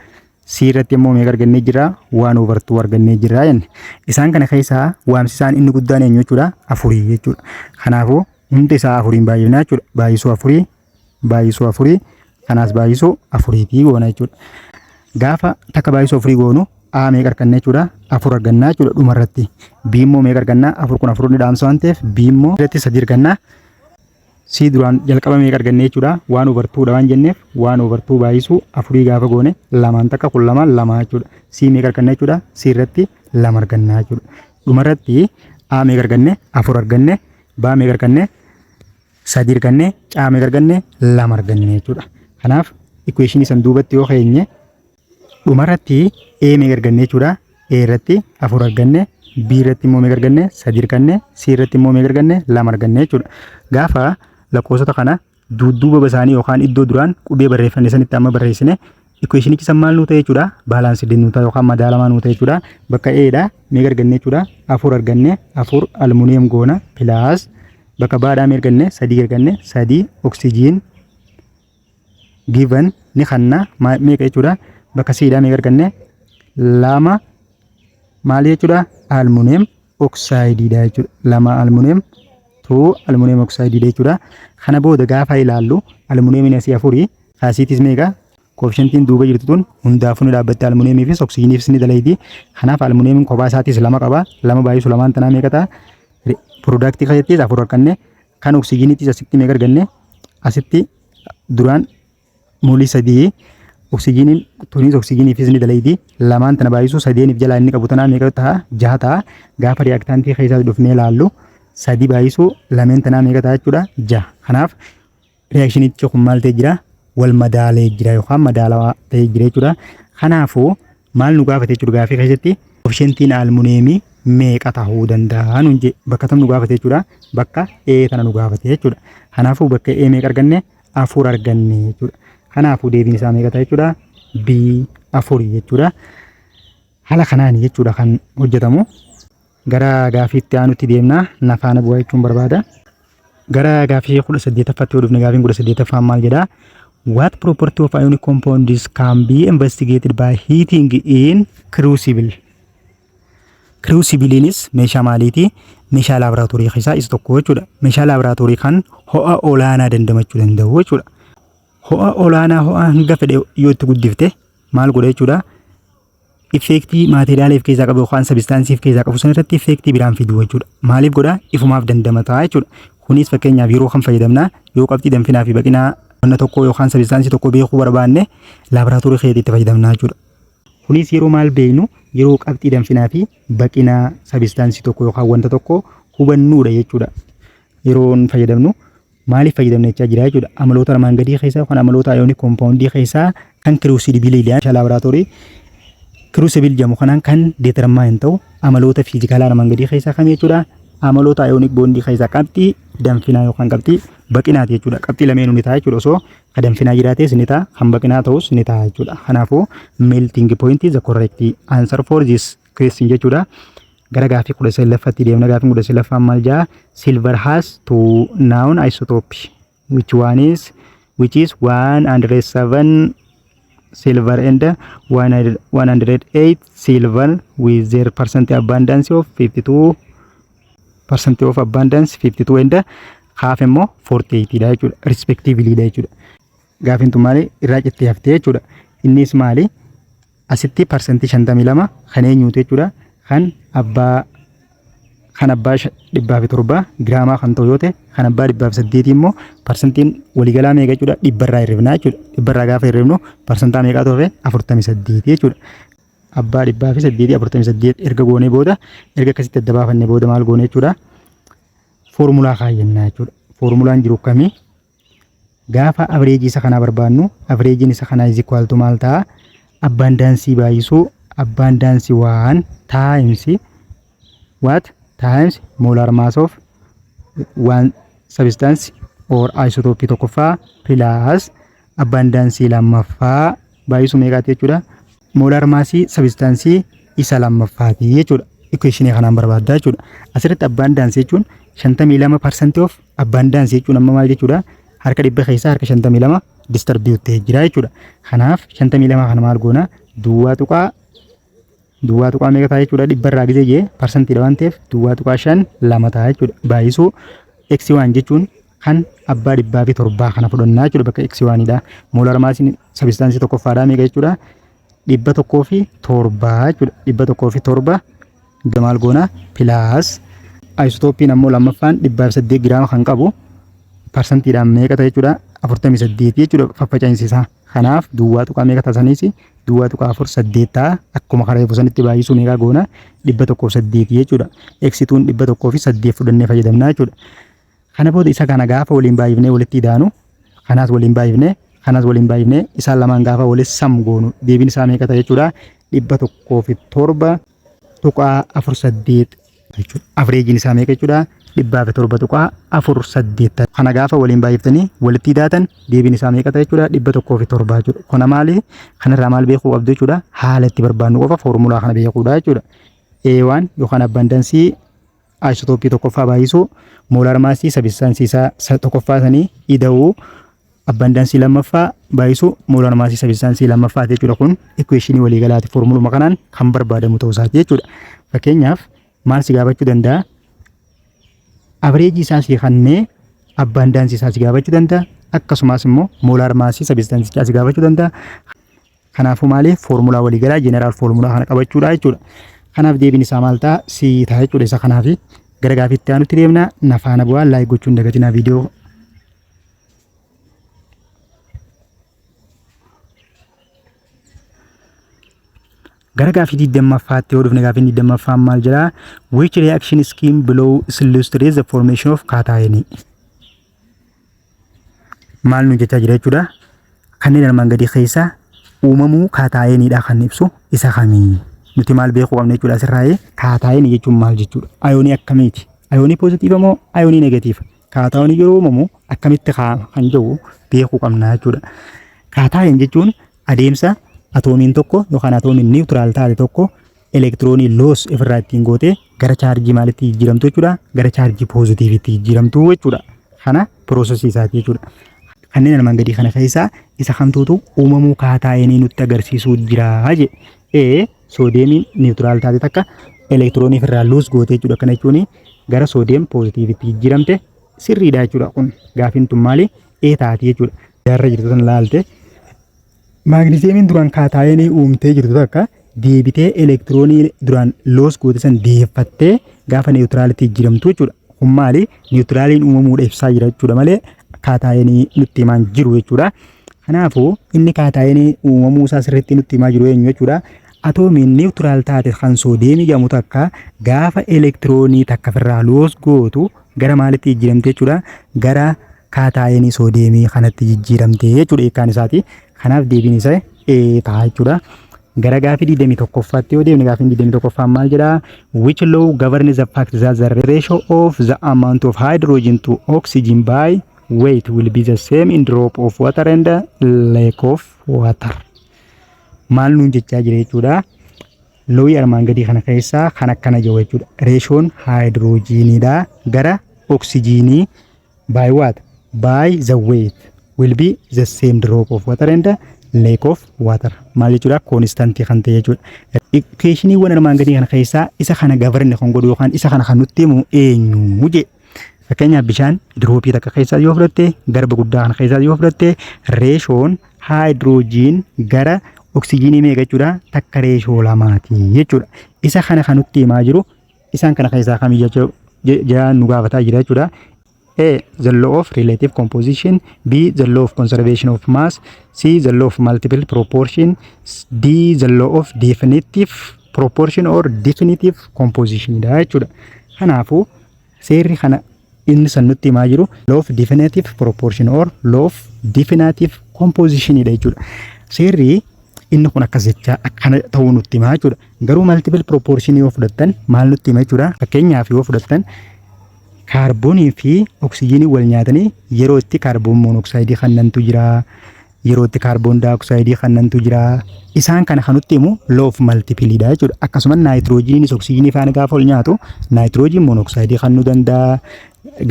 C irratti immoo meeqa argannee jirra? 1 over 2 argannee jirra jenne. Isaan kana keessaa waamsisaan inni guddaan eenyu jechuudha? Afurii jechuudha. Kanaafuu hunda isaa afuriin baay'ifnaa jechuudha. Baay'isuu afurii, baay'isuu afurii, kanaas baay'isuu afuriitii goona jechuudha. Gaafa takka baay'isuu afurii goonu, A meeqa arganna jechuudha? Afur argannaa jechuudha dhumarratti. B immoo meeqa argannaa? Afur kun afur ni dhaamsa waan ta'eef, B immoo irratti sadi argannaa. C duraan jalqaba meeqa arganne jechuudha? One over twodha waan jenneef, one over two baay'isuu afurii gaafa goone, lamaan takka kun lamaan lama jechuudha. C meeqa arganna jechuudha? C irratti lama argannaa jechuudha. Dhumarratti A meeqa arganne? Afur arganne. B meeqa arganne? Sadi arganne. C meeqa arganne? Lama arganne jechuudha. Kanaaf equationii san duubatti yoo keenye, dhumarratti A meeqa arganne jechuudha? A irratti afur arganne. B irratti immoo meeqa arganne? Sadi arganne. C irratti immoo meeqa arganne? Lama arganne jechuudha. Gaafa lakkoofsota kana dudduuba isaanii yookaan iddoo duraan qubee barreeffanne sanitti amma barreessine, equationichi san maal nuu ta'e jechuudha? Balanced nuu ta'a yookaan madaalamaa nuu ta'e jechuudha. Bakka A dha meeqa arganne jechuudha? Afur arganne. Afur aluminium goona, plus bakka B dhaa meeqa arganne? Sadii arganne. Sadii oksijiin given ni kanna meeqa jechuudha? Bakka C dhaa meeqa arganne? Lama maali jechuudha? Aluminium oxideiidha jechuudha. Lama aluminium, two aluminium oxideiidha jechuudha. Kana booda gaafa ilaallu, aluminiumiin asii afurii, kaasiitis meeqa? Coefficientiin duuba jirtu tun hundaafuu ni dhaabbatte, aluminiumiifis oksijiiniifis ni dalaydi. Kanaaf aluminiumiin kophaa isaatis lama qaba. Lama baay'isu lamaan tanaa meeqa ta'a? Productii keessattis afur arganne. Kan oksijiiniitis asitti meeqa arganne? Asitti duraan moolii sadii, oksijiiniin tunis oksijiiniifis ni dalaydi. Lamaan tana baay'isuu sadeeniif jalaa inni qabu tanaa meeqa ta'a? Jaha ta'a. Gaafa reactantii keessaa dhufnee ilaallu, sadi baay'isuu lameen tanaa meeqa ta'a jechuudha? Jaha. Kanaaf reactionichi kun maal ta'ee jira? Wal madaalee jira yookaan madaalawaa ta'ee jira jechuudha. Kanaafuu maal nu gaafate jechuudha gaafii keessatti? Coefficientiin aluminiumii meeqa ta'uu danda'a nuun jedhe. Bakka tam nu gaafate jechuudha? Bakka A tana nu gaafate jechuudha. Kanaafuu bakka A meeqa arganne? Afur arganne jechuudha. Kanaafuu deebiin isaa meeqa ta'a jechuudha? B afurii jechuudha. Haala kanaan jechuudha kan hojjetamu. Gara gaafiitti aanutti deemna. Na faana bu'aa jechuun barbaada. Gara gaafii 18ffaatti yoo dhufne, gaafiin 18ffaan maal jedhaa? What property of ionic compounds can be investigated by heating in crucible? Crucibleinis meeshaa maaliiti? Meeshaa laaboraatoorii keessaa isa tokko jechuudha. Meeshaa laaboraatoorii kan ho'a olaanaa dandamachuu danda'u jechuudha. Ho'a olaanaa, ho'a hanga fedhe yoo itti guddifte maal godha jechuudha? Effectii materialaaf keessaa qabu yookaan substanceiif keessaa qabu san irratti effectii biraan fidu jechuudha. Maaliif godha? Ifumaaf dandamataa jechuudha. Kunis fakkeenyaaf yeroo kam fayyadamna? Yoo qabxii danfinaa fi baqinaa wanna tokko yookaan substanceii tokko beekuu barbaanne, laaboraatoorii keessatti itti fayyadamna jechuudha. Kunis yeroo maal beeknu? Yeroo qabxii danfinaa fi baqinaa substanceii tokko yookaan wanta tokko hubannuudha jechuudha. Yeroon fayyadamnu Maaliif fayyadamna jechaa jira jechuudha. Amaloota armaan gadii keessaa yookaan amaloota ionic compoundii keessaa kan crucible laaboraatoorii crucible jedhamu kanaan kan determine ta'u amaloota fiizikaalaa armaan gadii keessaa kam jechuudha? Amaloota ionic bondii keessaa qabxii danfinaa yookaan qabxii baqinaati jechuudha. Qabxii lameenuu ni ta'a jechuudha. Osoo ka danfinaa jiraates ni ta'a, kan baqinaa ta'us ni ta'a jechuudha. Kanaafuu, melting point is the correct answer for this question jechuudha. Gara gaaffii 19ffaatti deemna. Gaaffiin 19ffaan maal jedha? Silver has two known isotope, which one is which is 107 silver and 108 silver with their percent abundance of 52% of abundance, 52 and half immoo 48 dha jechuudha, respectively dha jechuudha. Gaafiin tun maali irraa cittee haftee jechuudha. Innis maali? Asitti 52% kan eenyuutu jechuudha? Kan abbaa 107 giraamaa kan ta'u yoo ta'e, kan abbaa 108 immoo parsantiin waliigalaa meeqa jechuudha? Dhibbarraa hirribnaa jechuudha. Dhibbarraa gaafa hirribnu parsantaa meeqaa ta'e? 48 jechuudha. Abbaa 108 48 erga goonee booda, erga akkasitti adda baafannee booda, maal goone jechuudha? Foormulaa kaayyannaa jechuudha. Foormulaan jiru kamii? Gaafa average isa kanaa barbaannu, averageiin isa kanaa is equal to maal ta'a? Abundance baay'isuu abundance one times what? Times molar mass of one substance or isotope tokkoffaa plus abundance lammaffaa baay'isuu meeqaati jechuudha? Molar mass substance isa lammaffaati jechuudha. Equationii kanaan barbaaddaa jechuudha. Asirratti abundance jechuun 52% of abundance jechuun amma maal jechuudha? Harka 100 keessaa harka 52 distribute ta'ee jira jechuudha. Kanaaf 52 kana maal goona? Duwwaa tuqaa duwwaa tuqaa meeqa ta'a jechuudha? Dhibbarraa gisee jee parsantiidha waan ta'eef 0.52 ta'a jechuudha. Baay'isuu x one jechuun kan abbaa 107 kana fudhannaa jechuudha bakka x oneidha. Molar massiin substance tokkoffaadhaa meeqa jechuudha? 107 jechuudha. 107 maal goona? Plus isotopeiin ammoo lammaffaan 108 giraama kan qabu parsantiidhaan meeqa ta'a jechuudha? 48 jechuudha faffaca'iinsi isaa. Kanaaf duwwaa tuqaa meeqa taasisaniis? 0.48 ta'a. Akkuma karaa eebu sanitti baay'isuu meeqaa goona? 108 jechuudha. X twon 108 fudhannee fayyadamnaa jechuudha. Kana booda isa kana gaafa waliin baay'ifnee walitti idaanu, kanaas waliin baay'ifnee, kanaas waliin baay'ifnee, isaan lamaan gaafa walitti sum goonu deebiin isaa meeqa ta'a jechuudha? 107.48 jechuudha. Averageiin isaa meeqa jechuudha? 107.48. Kana gaafa waliin baay'iftanii walitti idaatan deebiin isaa meeqa ta'a jechuudha? 107 jechuudha. Kana maali? Kanarraa maal beekuu qabdu jechuudha? Haala itti barbaannu qofa foormulaa kana beekuudha jechuudha. A1 yookaan abundance isotope tokkoffaa baay'isuu molar mass substance isaa tokkoffaa sanii ida'uu abundance lammaffaa baay'isuu molar mass substance lammaffaati jechuudha. Kun equationii waliigalaati, foormuluma kanaan kan barbaadamu ta'uu isaati jechuudha. Fakkeenyaaf maal si gaafachuu danda'a? Average isaa si kennee abundance isaa si gaafachuu danda'a. Akkasumas immoo molar mass substancichaa si gaafachuu danda'a. Kanaafuu maali, foormulaa waliigalaa, general formula kana qabachuudha jechuudha. Kanaaf deebiin isaa maal ta'a? C ta'a jechuudha isa kanaafi. Gara gaafiitti aanutti deemna. Na faana bu'aa, like gochuun dagatinaa viidiyoo. Gara gaafii 20ffaatti yoo dhufne, gaafiin 20ffaan maal jedhaa? Which reaction scheme below illustrates the formation of cation? Maal nu jechaa jira jechuudha? Kanneen armaan gadii keessaa uumamuu cationiidha kan ibsu isa kamii? Nuti maal beekuu qabna jechuudha asirraa? Cation jechuun maal jechuudha? Ayoonii akkamiiti? Ayoonii positive moo ayoonii negative? Cation yeroo uumamu akkamitti kaa'ama kan jedhu beekuu qabna jechuudha. Cation jechuun adeemsa atoomiin tokko yookaan atoomiin neutral taate tokko elektiroonii lose ofirraa ittiin gootee gara chaarjii maalitti jijjiiramtu jechuudha? Gara chaarjii positiveitti jijjiiramtu jechuudha. Kana processii isaati jechuudha. Kanneen armaan gadii kana keessaa isa kamtuutu uumamuu cationii nutti agarsiisuu jira jedhe. A, soodiyeemiin neutral taate takka elektiroonii ofirraa lose gootee jechuudha. Kana jechuun gara sodium positiveitti jijjiiramte, sirriidha jechuudha. Kun gaafiin tun maali? A taati jechuudha. Jaarra jirtu sana laalte, maagniziyeemiin duraan cationii uumtee jirtu takka deebitee elektiroonii duraan lose goote san deeffattee gaafa neutralitti jijjiiramtu jechuudha. Kun maali? Neutraliin uumamuudha ibsaa jira jechuudha malee cationii nutti himaa hin jiru jechuudha. Kanaafuu inni cationii uumamuu isaa sirriitti nutti himaa jiru eenyu jechuudha? Atoomiin neutral taate kan soodiyeemii jedhamu takka gaafa elektiroonii takka ofirraa lose gootu gara maalitti jijjiiramte jechuudha? Gara Kaataayinii soodiyeemii kanatti jijjiiramte jechuudha hiikkaan isaati. Kanaaf deebiin isaa A ta'a jechuudha. Gara gaafii 21ffaatti yoo deemne, gaafiin 21ffaan maal jedhaa? Which law governs the fact that the ratio of the amount of hydrogen to oxygen by weight will be the same in drop of water and lake of water? Maal nuun jechaa jira jechuudha. Lawii armaan gadii kana keessaa kan akkana jiru jechuudha. Ratioon haayidroojiiniidha gara oksijiinii by what? By the weight will be the same drop of water and lake of water. Maal jechuudha? Constantii kan ta'e jechuudha. Equationiiwwan armaan gadii kana keessaa isa kana govern kan godhu yookaan isa kana kan nutti himu eenyu jedhe. Fakkeenyaaf, bishaan dropii takka keessaa yoo fudhatte, garba guddaa kana keessaa yoo fudhatte, ratioon haayidroojiin gara oksijiinii meeqa jechuudha? Takka reeshoo lamaati jechuudha. Isa kana kan nutti himaa jiru isaan kana keessaa kamii jechaa nu gaafataa jira jechuudha. A. The law of relative composition. B. The law of conservation of mass. C. The law of multiple proportion. D. The law of definitive proportion or definitive composition dha jechuudha. Kanaafuu seerri kana inni san nutti himaa jiru law of definitive proportion or law of definitive composition dha jechuudha. Seerri inni kun akkas jecha akkana ta'uu nutti himaa jechuudha. Garuu multiple proportion yoo fudhattan maal nutti hima jechuudha? Fakkeenyaaf, yoo fudhattan, kaarboonii fi oksijiinii wal nyaatanii yeroo itti kaarboon monooksaayidii kannantu jira. Yeroo itti kaarboon daayoksayidii kannantu jira. Isaan kana kan nutti himu law of multipleiidha jechuudha. Akkasumas naayitiroojiiniinis oksijiinii faana gaafa wal nyaatu naayitiroojiin monooksaayidii kennuu danda'a.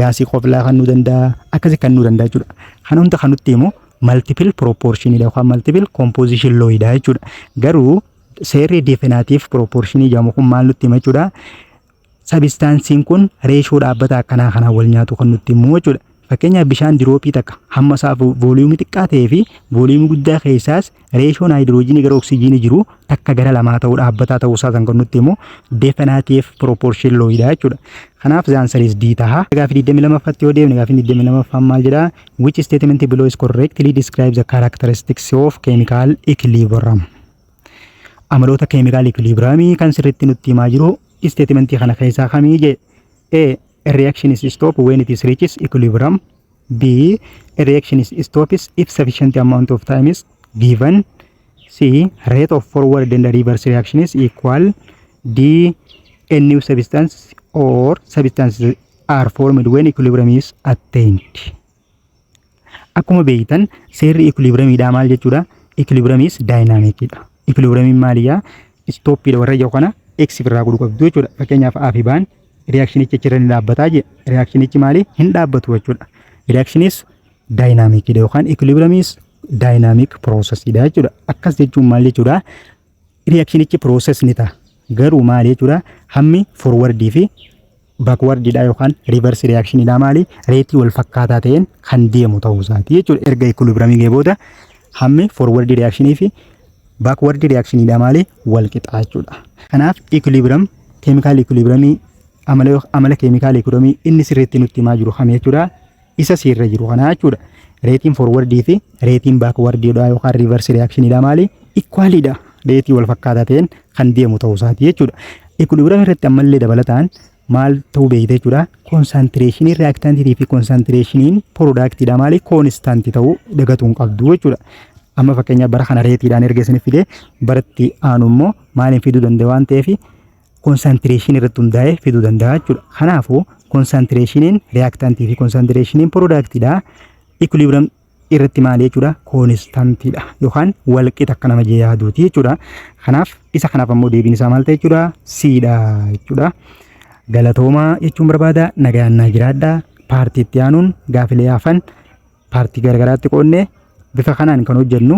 Gaasii qoflaa kennuu danda'a. Akkasii kennuu danda'a jechuudha. Kana hunda kan nutti himu multiple proportionidha yookaan multiple composition lawidha jechuudha. Garuu seerri definitive proportionii jedhamu kun maal nutti hima jechuudha? Substanceiin kun ratio dhaabbata akkanaa kanaan wal nyaatu kan nutti himu jechuudha. Fakkeenyaaf, bishaan dropii takka hamma isaa volumeii xiqqaa ta'ee fi volumeii guddaa keessaas ratioon haayidroojinii gara oksijiinii jiru 1 gara 2 ta'uu, dhaabbataa ta'uu isaa kan nutti himu definitive proportion lawidha jechuudha. Kanaaf the answer is D taha. Gaafii 22ffatti yoo deemne, gaafii 22ffaan maal jedhaa? Which statement below is correctly describes the characteristics of chemical equilibrium? Amaloota chemical equilibriumii kan sirriitti nutti himaa jiru statementii kana keessaa kamii jedhe? A. A reaction is stopped when it is reaches equilibrium. B. A reaction is stops if sufficient amount of time is given. C. Rate of forward and reverse reaction is equal. D. A new substance or substances are formed when equilibrium is attained. Akkuma beektan, seerri equilibriumiidhaa maal jechuudha? Equilibrium is dynamicidha. Equilibriumiin maaliyyaa? Stoppiidha warra jiru kana X irraa godhuu qabdu jechuudha. Fakkeenyaaf, A fi B'n reactionichi achirra ni dhaabbataa jedhe. Reactionichi maali? Hin dhaabbatu jechuudha. Reactionis dynamicidha yookaan equilibriumis dynamic processidha jechuudha. Akkas jechuun maal jechuudha? Reactionichi process ni ta'a. Garuu maali jechuudha? Hammi forwardii fi backwardiidha yookaan reverse reactionidha maali? Rateii wal fakkaataa ta'een kan deemu ta'uu isaati jechuudha. Erga equilibriumii ga'ee booda hammi forward reactionii fi backward reactionidha maali? Wal qixa jechuudha. Kanaaf equilibrium, chemical equilibriumii, amala chemical equilibriumii inni sirriitti nutti himaa jiru kami jechuudha? Isa sirra jiru kana jechuudha. Rateiin forwardii fi rateiin backwardiidha yookaan reverse reactionidha maali? Equalidha. Rateii wal fakkaataa ta'een kan deemu ta'uu isaati jechuudha. Equilibrium irratti ammallee dabalataan maal ta'uu beekte jechuudha? Concentrationiin reactantii fi concentrationiin productiidha maali? Constantii ta'uu dagatuu hin qabdu jechuudha. Amma fakkeenyaaf, bara kana rateiidhaan erga isin fide, baratti aanu immoo maaliin fiduu danda'a waan ta'eef, concentrationii irratti hundaa'ee fiduu danda'a jechuudha. Kanaafuu concentrationiin reactantii fi concentrationiin productiidha equilibrium irratti maali jechuudha? Constantiidha yookaan walqixa akka nama yaaduuti jechuudha. Kanaaf isa kanaaf ammoo deebiin isaa maal ta'e jechuudha? C'dha jechuudha. Galatoomaa jechuun barbaada, nagaan naa jiraadhaa. Partii itti aanuun gaafilee hafan partii garagaraatti qoodnee bifa kanaan kan hojjennu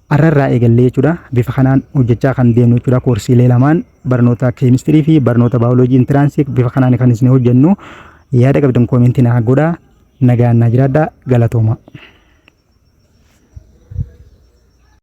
har'arraa eegallee jechuudha. Bifa kanaan hojjechaa kan deemnu jechuudha. Koorsiilee lamaan, barnoota keemistirii fi barnoota baayoloojii entranceii, bifa kanaan kan isin hojjennu. Yaada qabdan commentii naa godhaa. Nagaan naa jiraadhaa, galatooma.